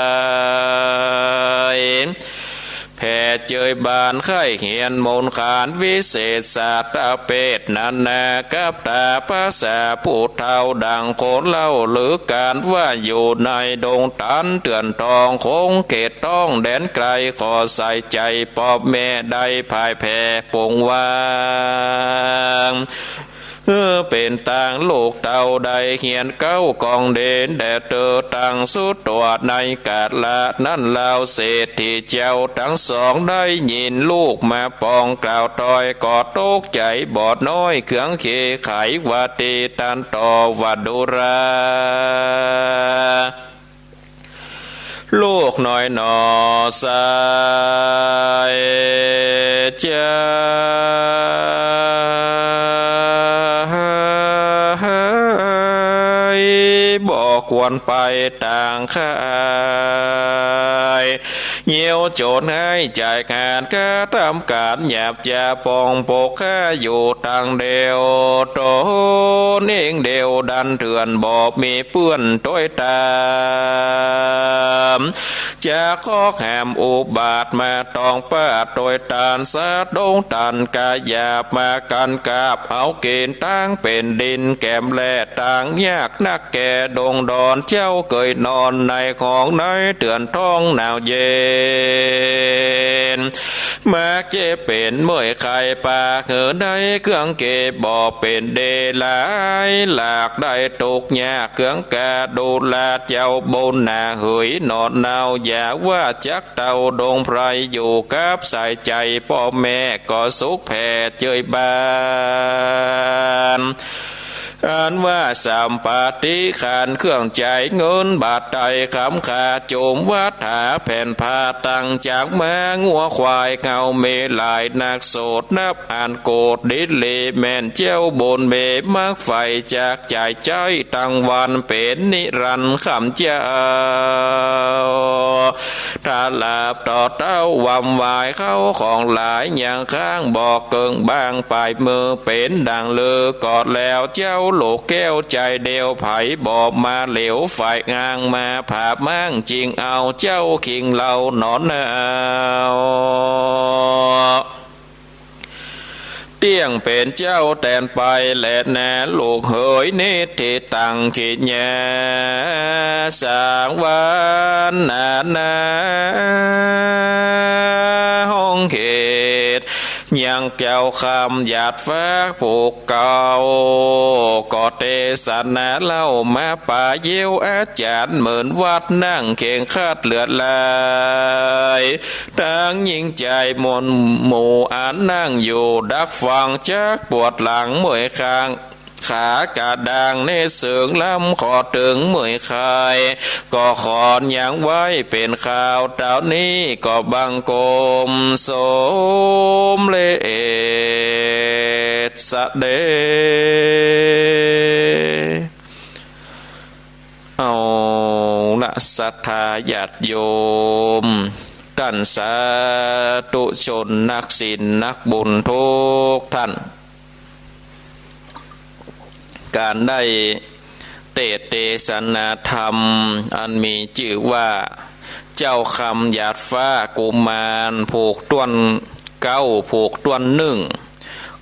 แผ่เจยบานใค่เหียนมนต์ขานวิเศษสาตะเปทนานา กับต๋าภาษาผู้เฒ่าดั่งคนเล่าลือกั๋นว่า อยู่ในดงตันเถื่อนทอง คงเขต ท้องแดนไกล ขอใส่ใจ๋ป้อแม่ได้พ่ายแผ่ปงวาง เออ เป๋นตางลูกเต้าได้เฮียนเก๊ากองเดน แด่เตอตังสุดตั๋วในกาละนั้นลาว เศรษฐีเจ้าตังสองได้ยินลูกมาปองกล่าวตอย ก็ตกใจ๋บ่น้อย เคืองเขไขว่าติตันต่อว่าดูรา ลูกน้อยหนอสายใจ๋ บ่ควรไปตางใค่ เยียวโจรให้จ่ายขาด ข้าทำก๋านหยาบจะปองปกข้าอยู่ตางเดียว ต๋นเองเดียวดันเถื่อน บ่มีเปื้อนตวยต๋าม จะขอห้ามอุบาทมาต้องปาดตวยตาน สัตว์ดงตันก๋าหยาบมากั๋น กาบเอากิ๋นตางแผ่นดิน แก๋มแลตางยากนัก แก่ดงดอน เจ้าเกยนอนในห้องในเถื่อนท้องหนาวเย็น มักเจ็บเป๋นเมื่อยไข้ ปากหือในเคืองเกบบ่เป๋นเดหลาย หลากได้ตกยากเคืองกาดูรา เจ้าบุญหนาเหยหนอเนา อย่าว่าจักเต้าดงไพร อยู่กับสายใจ๋ป้อแม่ ก็สุขแผ่เจยบาน อันว่าสัมปติขันธ์เครื่องใจ๊เงินบาทไตรคำขา จุ่มวัตถาแผ่นผ้าตั้งจากม้างัวควาย เงาเมลัยนักโสดนับอันโกฏ ดิเรกแม่นเจ้าบุญ มีมรรคใฝ่จากใจ๋ใจ๊ตังวัน เป๋นนิรันดร์คำเจ้า ถ้าหลับต่อเต๊าหว่ำไหว้เข้าของหลาย ยังค้างบ่เกิ่งบาง ปลายมือเป๋นดั่งฤๅ ก็แล้วเจ้าลูกแก้วใจ๋เดียว ใผบ่มาเหลียว ฝ่ายง้างมาผาบม้าง จึงเอาเจ้าคิงเหล่าหนอเนา เตี้ยงเป๋นเจ้าแตนไปแลนา ลูกเหย นิทธิตัง ขิญญา สาวัณณา ห้องเขต ยังเจ้าคำหยาดฟ้าผู้เก่า ก็เตสนาเล่ามาป่าเยี่ยวอาจ๋ารย์ เหมือนวัดนั่งเข่งครัดเลือดไหล ตังหญิงใจ๋มวลหมู่อันนั่งอยู่ดักฟัง จักปวดหลังเมื่อยคาง ขากระด้างเนเสิงล้ำ ขอเถิงเมื่อยคาย ก็ขอนยังไว้เป๋นคราว เต้านี้ก็บังคมสมเร็จเสด็จ เอาละ ศรัทธาญาติโยม ต้านสาธุชนนักศีลนักบุญทุกท่าน ก๋านได้เตสน์เตสนาธรรม อันมีจื้อว่า เจ้าคำหยาดฟ้ากุมาร ผูกต้วนเก๊า ผูกต้วนนึ่ง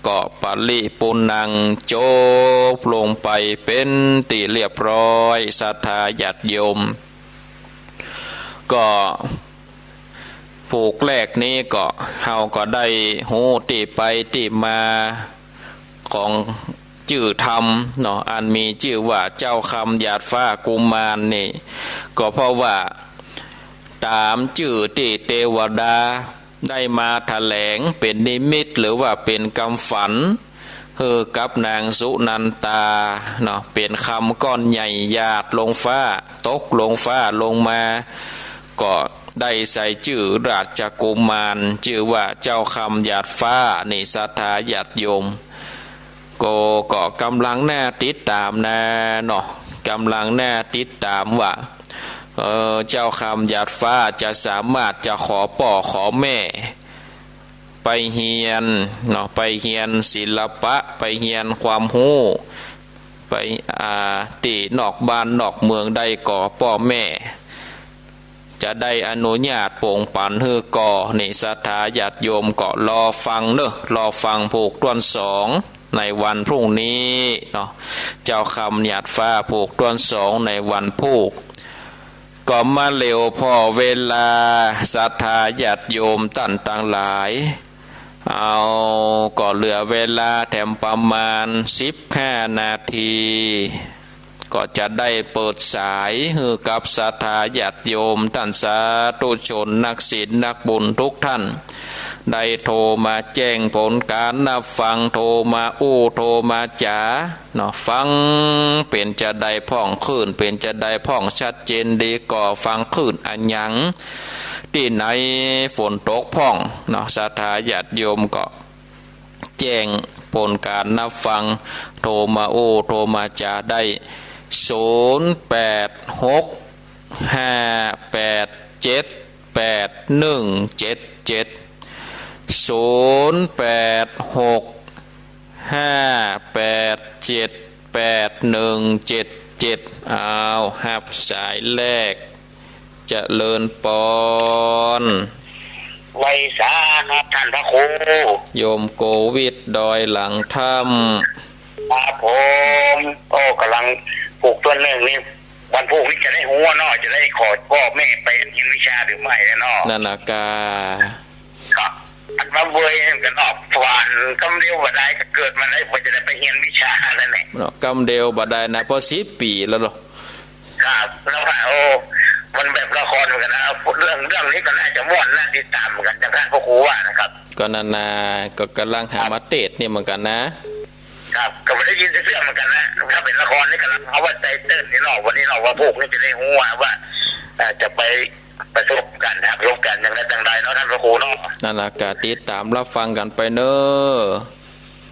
ก็ปริปูรณัง จบลงไปเป๋นตี้เรียบร้อย ศรัทธาญาติโยม ก็ผูกแรกนี้ก็ เฮาก็ได้ฮู้ตี้ไปตี้มาของจื้อธรรมเนาะ อันมีจื้อว่าเจ้าคำหยาดฟ้ากุมารนี่ ก็เพราะว่าต๋ามจื้อตี้เตวดา ได้มาถะแหลงเป๋นนิมิต หรือว่าเป๋นกำฝัน หื้อกับนางสุนันตาเนาะ เป๋นคำก้อนใหญ่หยาดลงฟ้า ตกลงฟ้าลงมา ก็ได้ใส่จื้อราชกุมาร จื้อว่าเจ้าคำหยาดฟ้านี่ ศรัทธาญาติโยม ก็ ก็กำลังน่าติดต๋ามนาเนาะ กำลังน่าติดต๋ามว่า เออ เจ้าคำหยาดฟ้าจะสามารถจะขอป้อขอแม่ ไปเฮียนเนาะ ไปเฮียนศิลปะ ไปเฮียนความฮู้ ไป อ่า ตี้นอกบ้านนอกเมืองได้ก่อ ป้อแม่จะได้อนุญาตปงปั๋นหื้อก่อ นี่ ศรัทธาญาติโยมก็รอฟังเนาะ รอฟังผูกต้วนสอง ในวันพรุ่งนี้เนาะ เจ้าคำหยาดฟ้าผูกต้วนสองในวันพูก ก็มาเหลียวผ่อเวลา ศรัทธาญาติโยมต้านตังหลาย เอา ก็เหลือเวลาแถมประมาณสิบห้านาที ก็จะได้เปิดสายหื้อกับศรัทธาญาติโยมต้านสาธุชนนักศีลนักบุญทุกท่าน ได้โทรมาแจ้งผลก๋านนับฟัง โทรมาอู้ โทรมาจ๋าเนาะ ฟังเป๋นจาใดพ่อง คลื่นเป๋นจาใดพ่อง ชัดเจนดีก่อ ฟังคลื่นอะหยัง ตี้ไหนฝนตกพ่องเนาะ ศรัทธาญาติโยมก็ แจ้งผลก๋านนับฟัง โทรมาอู้ โทรมาจ๋าได้ ศูนย์แปดหก ห้าแปดเจ็ด แปดหนึ่งเจ็ดเจ็ด ศูนย์แปดหก ห้าแปดเจ็ด แปดหนึ่งเจ็ดเจ็ด อ้าว ฮับสายแรก เจริญปอน ไหว้สาครับท่านพระครู โยมโกวิทดอยหลังถ้ำ ครับผม โอ้ ก๋ำลังผูกต้วนนึ่งนี่ วันพูกนี่จะได้ฮู้เนาะ จะได้ขอป้อแม่ไปเฮียนวิชาหรือไม่เนาะ นั่นน่ะกา ก็อันว่าเวยกันออก หวานกำเดียวบ่ได้ ก็เกิดมาได้ บ่จะได้ไปเฮียนวิชานั่นแหละ เนาะ กำเดียวบ่ได้นะ พอสิบปี๋แล้วเนาะ ครับ แล้วว่า โอ้ มันแบบละครเหมือนกันนะ เรื่อง เรื่องนี้ก็น่าจะม่วน น่าติดต๋ามเหมือนกัน อย่างท่านพระครูว่านะครับ ก็นั่นน่ะ ก็ก๋ำลังหามาเตสน์นี่เหมือนกันนะ ค ครับ ก็บ่ได้ยินเสียงเหมือนกันนะ ถ้าเป๋นละครนี่ก็เฮาว่าไตเติ้ลนี่เนาะ วันนี้เนาะ ว่าพวกนี้จะได้ฮู้ว่า ว่า เอ่อ จะไปประสบการณ์ หาประสบการณ์อย่างใดอย่างใดเนาะ ต้านพระครูเนาะ นั่นล่ะ ก็ติดต๋ามฮับฟังกั๋นไปเน่อ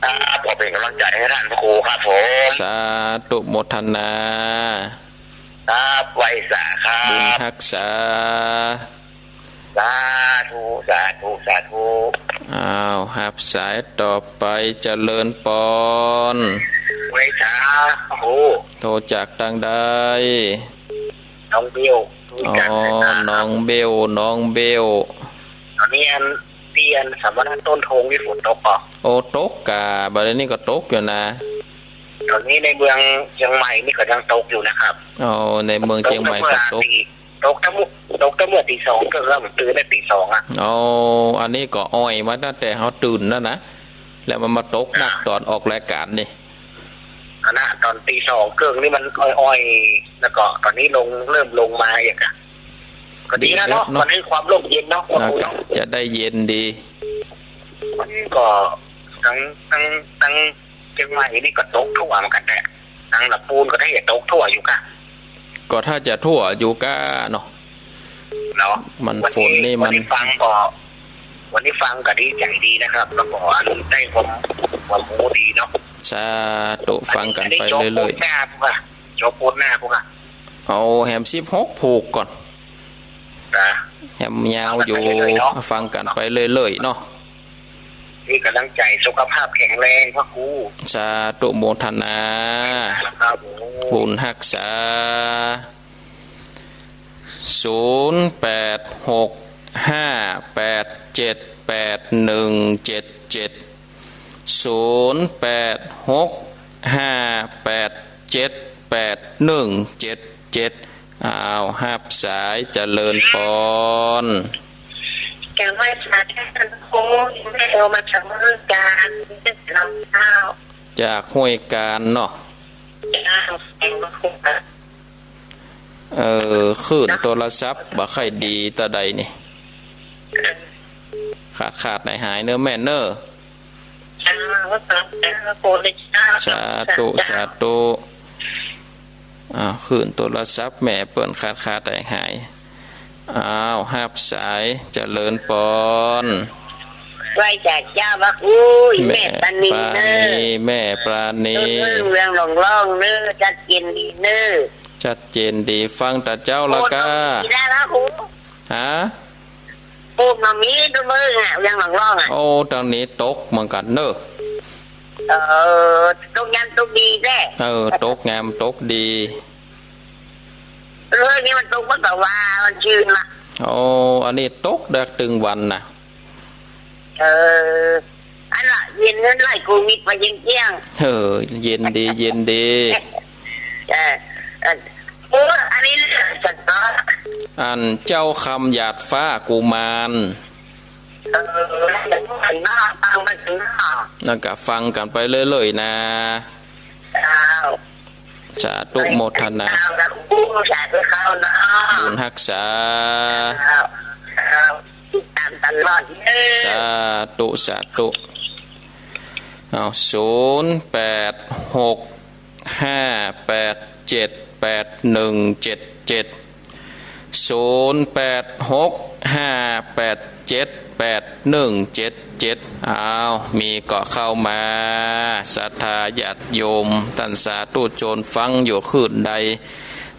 ครับ ขอเป๋นก๋ำลังใจ๋หื้อต้านพระครูครับผม สาธุโมทนา ครับ ไหว้สาครับ บุญฮักษา สาธุ สาธุ สาธุ อ้าว ฮับสายต่อไป เจริญปอน ไหว้สา โอ้ โทรจากตางใด หนองเบล โทรจาก อ๋อ หนองเบล หนองเบล ต๋อนนี้อัน ตี้อันสำนักต้นธงนี่ฝนตกก่อ โอ้ ตกก่า บ่าดนี้ก็ตกอยู่นะ ต๋อนนี้ในเมืองเจียงใหม่นี่ก็ยังตกอยู่นะครับ โอ้ ในเมืองเจียงใหม่ก็ตก ตกตั้งแต่เมื่อ ตกตั้งเมื่อ ตกตั้งเมื่อตี๋สองเกิ่งแล้ว ผมตื่นได้ตี๋สองอะ โอ้ อันนี้ก็อ่อยมาตั้งแต่เฮาตื่นแล้วนะ แล้วมันมาตกหนัก ครับ ต๋อนออกรายก๋านนี่ อันน่ะ ต๋อนตี๋สองเกิ่งนี่มันอ่อยๆ แล้วก็ต๋อนนี้ลง เริ่มลงมาอย่างเงี้ย ก็ดีนะเนาะ ดีแล้วเนาะ มันหื้อความร่มเย็นเนาะ อ่า ก็จะได้เย็นดี มันก็ตัง ตัง ตังเจียงใหม่นี่ก็ตกทั่วเหมือนกั๋นแหละ ตังลำปูนก็ถ้าจะตกทั่วอยู่ก่ะ ก็ถ้าจะทั่วอยู่ก่ะเนาะ เนาะ มันฝนนี่มัน วันนี้ฟังก็ วันนี้ฟังก็ดีใจ๋ดีนะครับ แล้วก็อันได้ความ ความฮู้ดีเนาะ สาธุ ฟังกั๋นไปเรื่อยๆ อันนี้จ๋บโพสต์หน้าพุ้นก่ะ จ๋บโพสต์หน้าพุ้นก่ะ เอาแหมสิบหกผูกก่อน นะ แหมยาวอยู่ ฟังกั๋นไปเรื่อยๆเนาะ ฟังกั๋นไปเรื่อยๆเนาะ นี่ก๋ำลังใจ๋สุขภาพแข็งแรง พระครู สาธุโมทนา ครับผม บุญฮักษา ศูนย์แปดหกห้าแปดเจ็ดแปดหนึ่งเจ็ดเจ็ด ศูนย์แปดหกห้าแปดเจ็ดแปดหนึ่งเจ็ดเจ็ด อ้าว ฮับสาย เจริญปอน กราบไหว้สาต้านพระครู แม่โทรมาจากห้วยกาญ จากห้วยกาญเนาะ เจ้า เออ คลื่นโทรศัพท์บ่ค่อยดีตาใดนี่ ขาดๆ หายๆ เน่อแม่เน่อ สาธุ สาธุ อ้าว คลื่นโทรศัพท์แม่เปิ้นขาดๆ หายๆ อ้าว ฮับสาย เจริญปอน ไหว้สาเจ้าพระครู แม่ปราณีเน่อ แม่ปราณี ต้นเมืองเวียงหลงล่องเน่อ ชัดเจนดีเน่อ ชัดเจนดี ฟังตาเจ้าแล้วก้า ฝนบ่มีแล้วพระครู ฮะ ฝนบ่มี ต้นเมืองอะ เวียงหลงล่องอะ โอ้ ตางนี้ตกเหมือนกั๋นเน่อ เออ ตกงามตกดีแต๊ เออ ตกงามตกดี เออ นี่มันตกเมื่อตะวา มันจืนละ โอ้ อันนี้ตกได้ตึงวันน่ะ เออ อันละ เย็นเงินไหลโควิดมาเยี่ยงๆ เออ เย็นดี เย็นดี เออ เออ โอ้ อันนี้สันตอ อันเจ้าคำหยาดฟ้ากุมาร เออ ฟังไปถึงหน้า แล้วก็ฟังกั๋นไปเรื่อยๆ นะ เจ้า สาธุโมทนา เจ้า สาธุเข้าเนาะ บุญฮักษา เจ้า เจ้า ติดต๋ามตลอดเน่อ สาธุ สาธุ เอา ศูนย์แปดหกห้าแปดเจ็ดแปดหนึ่งเจ็ดเจ็ด ศูนย์แปดหกห้าแปดเจ็ดแปดหนึ่งเจ็ดเจ็ด อ้าว มีก็เข้ามา ศรัทธาญาติโยม ต้านสาธุชนฟังอยู่คลื่นใด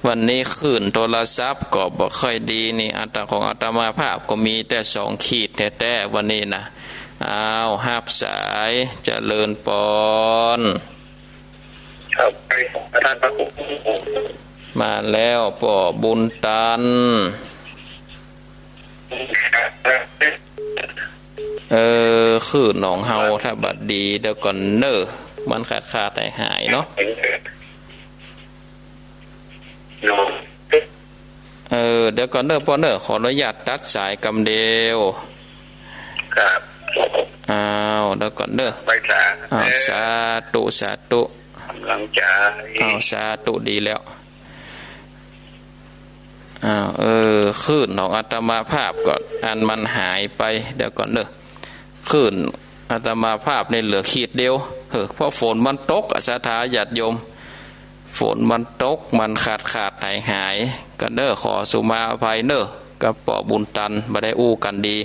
วันนี้คลื่นโทรศัพท์ก็บ่ค่อยดีนี่ อาต ของอาตมาภาพก็มีแต่สองขีดแต๊ๆ วันนี้นะ อ้าว ฮับสาย เจริญปอน ครับ ไปของท่านพระครู มาแล้ว ป้อบุญตัน เออ คลื่นของเฮาถ้าบ่ดี เดี๋ยวก่อนเน่อ มันขาดๆ หายๆ เนาะ เนาะ เออ เดี๋ยวก่อนเน่อป้อเน่อ ขออนุญาตตัดสายกำเดียว ครับ อ้าว เดี๋ยวก่อนเน่อ ไปสา อ้าว เออ สาธุ สาธุ ก๋ำลังใจ๋ อ้าว สาธุ ดีแล้ว อ้าว เออ คลื่นของอาตมาภาพก็อันมันหายไป เดี๋ยวก่อนเน่อ คลื่น อาตมาภาพนี่เหลือขีดเดียว เออ เพราะฝนมันตกอะ ศรัทธาญาติโยม ฝนมันตก มันขาดๆ หายๆ กั๋นเน่อ ขอสุมาอภัยเน่อ กับป้อบุญตัน บ่ได้อู้กั๋นดี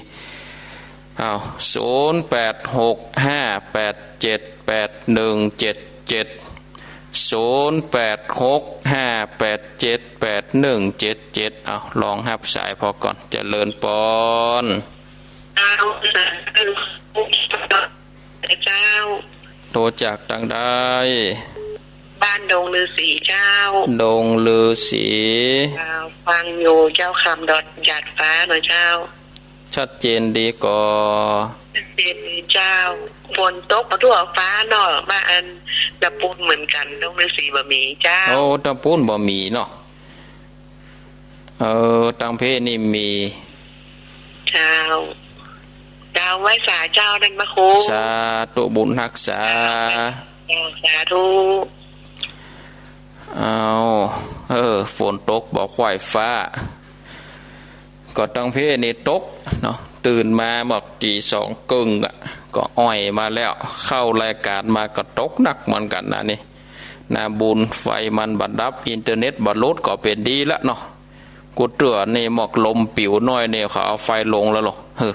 อ้าว ศูนย์แปดหกห้าแปดเจ็ดแปดหนึ่งเจ็ดเจ็ด ศูนย์แปดหกห้าแปดเจ็ดแปดหนึ่งเจ็ดเจ็ด เอา ลองฮับสายพ่อก่อน เจริญปอน เจ้า เจ้า โทรจากตางใด บ้านดงฤๅษีเจ้า ดงฤๅษี เจ้า ฟังอยู่เจ้า คำดอดหยาดฟ้าเนาะเจ้า ชัดเจนดีก่อ ชัดเจนดีเจ้า ฝนตกมาทั่วฟ้าเนาะ บ้านอันตะปูนเหมือนกั๋น ดงฤๅษีบ่มีเจ้า โอ้ ตะปูนบ่มีเนาะ เออ ตางเพนี่มี เจ้า เจ้า ไหว้สาเจ้า ต้านพระครู สาธุบุญฮักษา เจ้า สาธุ เอา เออ ฝนตกบ่คว่ายฟ้า ก็ตางเพนี่ตกเนาะ ตื่นมาหมอกตีสองเกิ่งอะ ก็อ่อยมาแล้ว เข้ารายก๋านมาก็ตกหนักเหมือนกั๋นนะนี่ นาบุญ ไฟมันบ่ดับ อินเทอร์เน็ตบ่หลุด ก็เป๋นดีละเนาะ กูเตื้อนี่หมอกลมปิ๋วหน้อยนี่ เขาเอาไฟลงแล้วเหรอ เฮ้อ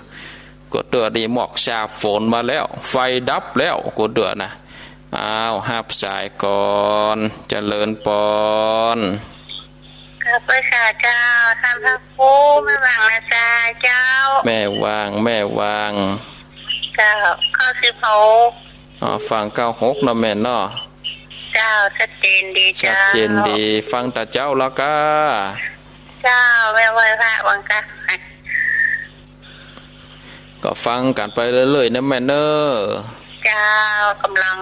กูเตื้อนี่หมอกสาบฝนมาแล้ว ไฟดับแล้ว กูเตื้อนะ อ้าว ฮับสายก่อน เจริญปอน กราบไหว้สาเจ้า ต้านพระครู แม่หว่างนาซายเจ้า แม่หว่าง แม่หว่าง เจ้า เก้าสิบหก อ๋อ ฟังเก้าหกเนาะแม่เนาะ เจ้า ชัดเจนดีเจ้า ชัดเจนดี ฟังตาเจ๊าแล้วก้า เจ้า แม่ไหว้พระวังก้า ก็ฟังกั๋นไปเรื่อยๆ นะแม่เน่อ เจ้า ก่ำลัง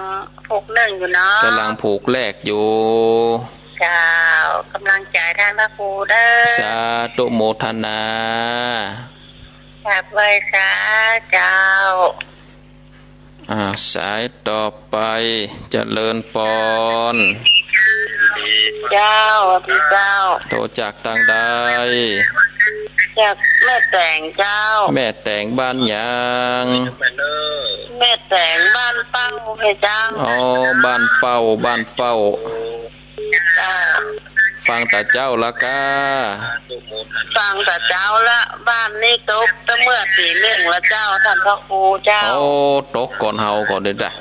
ผูกนึ่งอยู่เนาะ ก่ำลังผูกแรกอยู่ เจ้า ก่ำลังใจ๋ต้านพระครูเด้อ สาธุโมทนา กราบไหว้สาเจ้า อ่า สายต่อไป เจริญปอน เจ้า สวัสดีเจ้า โทรจากตางใด จากแม่แตงเจ้า แม่แตงบ้านหยัง แม่แตงบ้านเป้าเจ้า อ๋อ บ้านเป้า บ้านเป้า เจ้า ฟังตาเจ๊าแล้วก้า ฟังตาเจ๊าละ บ้านนี่ตกตั้งเมื่อตีนึ่งละเจ้า ต้านพระครูเจ้า โอ้ ตกก่อนเฮาก่อนเด้อจ้ะ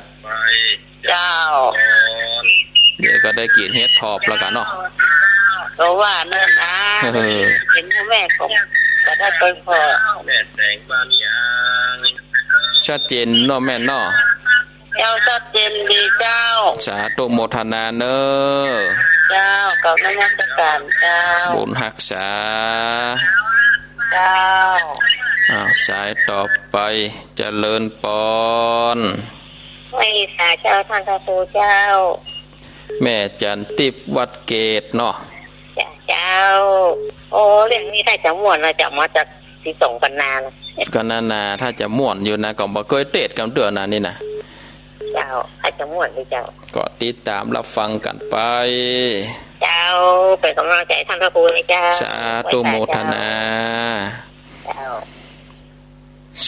เจ้า เดี๋ยวก็ได้กิ๋นเห็ดถอบแล้วก้าเนาะ ก็ว่าเนิ่นนะ เออ เห็นแม่ก็จะได้ไปพอ ชัดเจนเนาะแม่เนาะ เจ้า ชัดเจนดีเจ้า สาธุโมทนาเน่อ เจ้า กราบนมัสก๋านเจ้า บุญฮักษา เจ้า อ้าว สายต่อไป เจริญปอน ไหว้สาเจ้า ต้านพระครูเจ้า แม่จันทร์ติ๊บวัดเกตเนาะ จ้ะเจ้า โอ้ เรื่องนี้ถ้าจะม่วนนะ จะมาจากศรีสงปันนานะ ก็นั่นน่ะ ถ้าจะม่วนอยู่นะ ก็บ่เกยเตศกั๋นเตื้อนะนี่นะ เจ้า ถ้าจะม่วนเลยเจ้า ก็ติดต๋ามฮับฟังกั๋นไป เจ้า เป๋นก่ำลังใจ๋ต้านพระครูนะเจ้า สาธุโมทนา เจ้า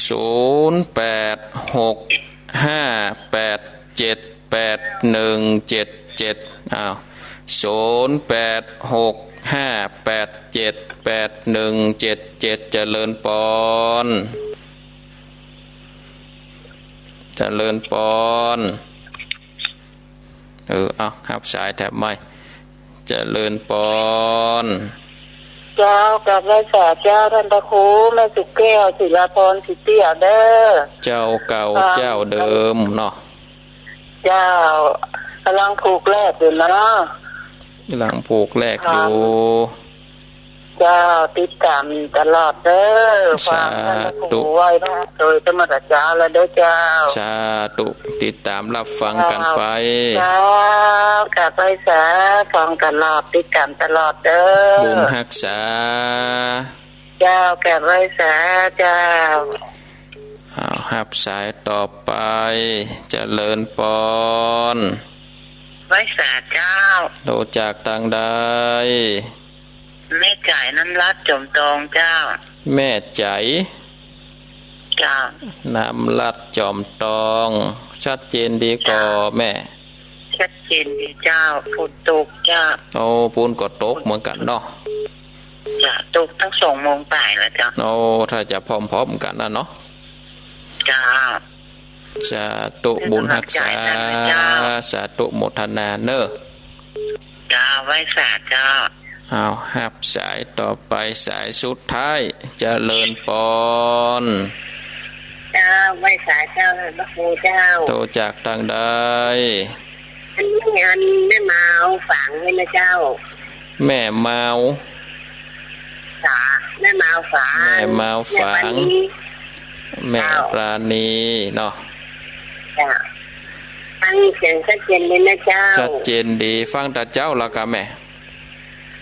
ศูนย์แปดหกห้าแปดเจ็ดแปดหนึ่งเจ็ดเจ็ด อ้าว ศูนย์แปดหกห้าแปดเจ็ดแปดหนึ่งเจ็ดเจ็ด เจริญปอน เจริญปอน เออ เอา ฮับสายแถมใหม่ เจริญปอน เจ้า กราบไหว้สาเจ้า ต้านพระครู แม่สุแก้ว ศิลาพร ศรีเตี้ยเด้อ เจ้าเก่า เจ้าเดิมเนาะ เจ้า ก่ำลังผูกแรกอยู่เนาะ ก่ำลังผูกแรกอยู่ เจ้า ติดต๋ามตลอดเด้อ สาธุ ฟังต้านพระครูไหว้พระโตยเสมอเจ้าแล้วเด้อเจ้า สาธุ ติดต๋ามฮับฟังกั๋นไป เจ้า กราบไหว้สา ฟังตลอด ติดต๋ามตลอดเด้อ บุญฮักษา เจ้า กราบไหว้สาเจ้า อ้าว ฮับสายต่อไป เจริญปอน ไหว้สาเจ้า โทรจากตางใด แม่จ๋าย น้ำรัตน์ จอมตองเจ้า แม่จ๋าย เจ้า น้ำลัดจอมตอง ชัดเจนดีก่อ เจ้า แม่ ชัดเจนดีเจ้า ฝนตกเจ้า โอ้ ปู๊นก็ตกเหมือนกั๋นเนาะ เจ้า ตกตั้งสองโมงป๋ายแล้วเจ้า โอ้ ถ้าจะพร้อมๆ กั๋นนะเนาะ เจ้า สาธุ บุญฮักษา เจ้า สาธุโมทนาเน่อ เจ้า ไหว้สาเจ้า อ้าว ฮับสายต่อไป สายสุดท้าย เจริญปอน เจ้า ไหว้สาเจ้า พระครูเจ้า โตจากตางใด อันนี้อันแม่มาวฝางนี่นะเจ้า แม่มาว สา แม่มาวฝาง แม่มาวฝาง แม่ปราณี แม่ปราณีเนาะ เจ้า ฟังเสียงชัดเจนดีนะเจ้า ชัดเจนดี ฟังแต่เจ๊าแล้วก่อแม่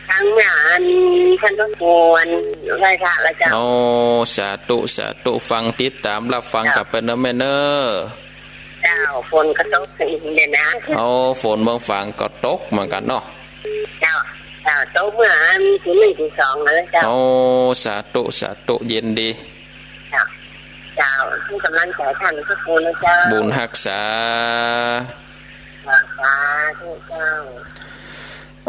ฟังเมื่ออันท่านพระครูไหว้พระแล้วเจ้า โอ้ สาธุ สาธุ ฟังติดต๋ามรับฟัง เจ้า กั๋นไปเน่อแม่เน่อ เจ้า ฝนก็ตกอีกเนี่ยนะ โอ้ ฝนเมืองฝางก็ตกเหมือนกั๋นเนาะ เจ้า เจ้า ตกเมื่ออันตีหนึ่งตีสองเลยเจ้า โอ้ สาธุ สาธุ เย็นดี เจ้า เจ้า ให้ก๋ำลังใจ๋ท่านพระครูนะเจ้า บุญฮักษา สาธุเจ้า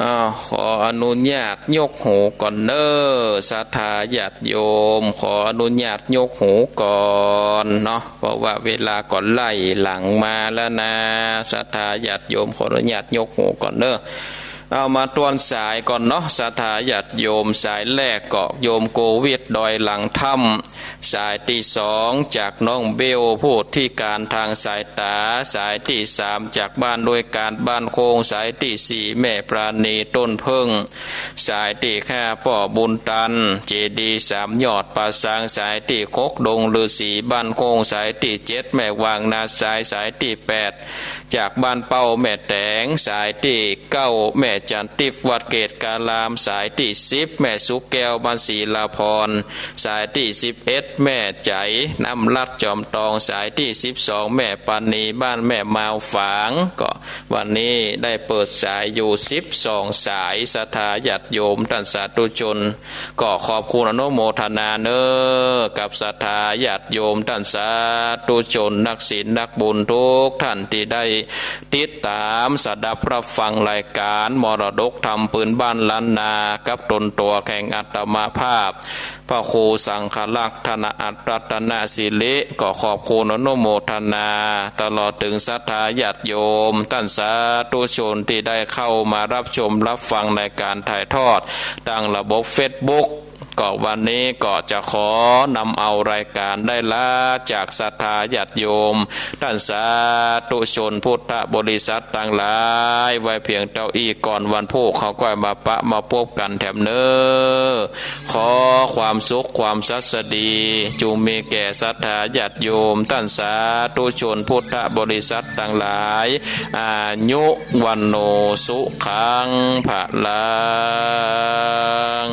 อ้าว ขออนุญาตยกหูก่อนเน่อ ศรัทธาญาติโยม ขออนุญาตยกหูก่อนเนาะ เพราะว่าเวลาก็ไล่หลังมาแล้วนะ ศรัทธาญาติโยม ขออนุญาตยกหูก่อนเน่อ เอามาตวนสายก่อนเนาะ ศรัทธาญาติโยม สายแรกก็โยมโกวิท ดอยหลังถ้ำ สายตี้สองจากน้องเบล ผู้พิการทางสายต๋า สายตี้สามจากบ้านด้วยการบ้านโค้ง สายตี้สี่แม่ปราณีต้นเผิ้ง สายตี้ห้าป้อบุญตัน เจดีย์สามยอดป่าซาง สายตี้หกดงฤๅษีบ้านโค้ง สายตี้เจ็ดแม่วางนาทราย สายตี้แปดจากบ้านเป้าแม่แต๋ง สายตี้เก้าแม่จันทิพย์วัดเกตุการาม สายตี้สิบแม่สุขแก้วบ้านศิลาภรณ์ สายตี้สิบเอ็ดแม่ใจ๋ น้ำลัดจอมตอง สายตี้สิบสองแม่ปราณีบ้านแม่มาวฝาง ก็วันนี้ได้เปิดสายอยู่สิบสองสาย ศรัทธาญาติโยมต้านสาธุชน ก็ขอบคุณอนุโมทนาเน่อ กับศรัทธาญาติโยมต้านสาธุชนนักศีลนักบุญกู้ต้านตี้ได้ติดต๋ามสดับฮับฟังรายก๋านมรดกธรรมปื๊นบ้านล้านนากับต๋นตั๋วแห่งอาตมาภาพ พระครูสังฆรักษ์ธนอัตตะรัตนสิริ ก็ขอบคุณอนุโมทนา ตลอดเถิงศรัทธาญาติโยมต้านสาธุชนตี้ได้เข้ามาฮับชมฮับฟังรายก๋านถ่ายทอดตางระบบเฟซบุ๊ก ก็วันนี้ก็จะขอนำเอารายก๋านได้ลาจากศรัทธาญาติโยมต้านสาธุชนพุทธบริษัทตังหลาย ไว้เพียงเต้าอี้ก่อน วันพูกเฮาก็มาปะมาปบกั๋นแถมเน่อ ขอความสุขความสัสดี จุ่งมีแก่ศรัทธาญาติโยมต้านสาธุชนพุทธบริษัทตังหลาย อายุ วัณโณ สุขัง พลัง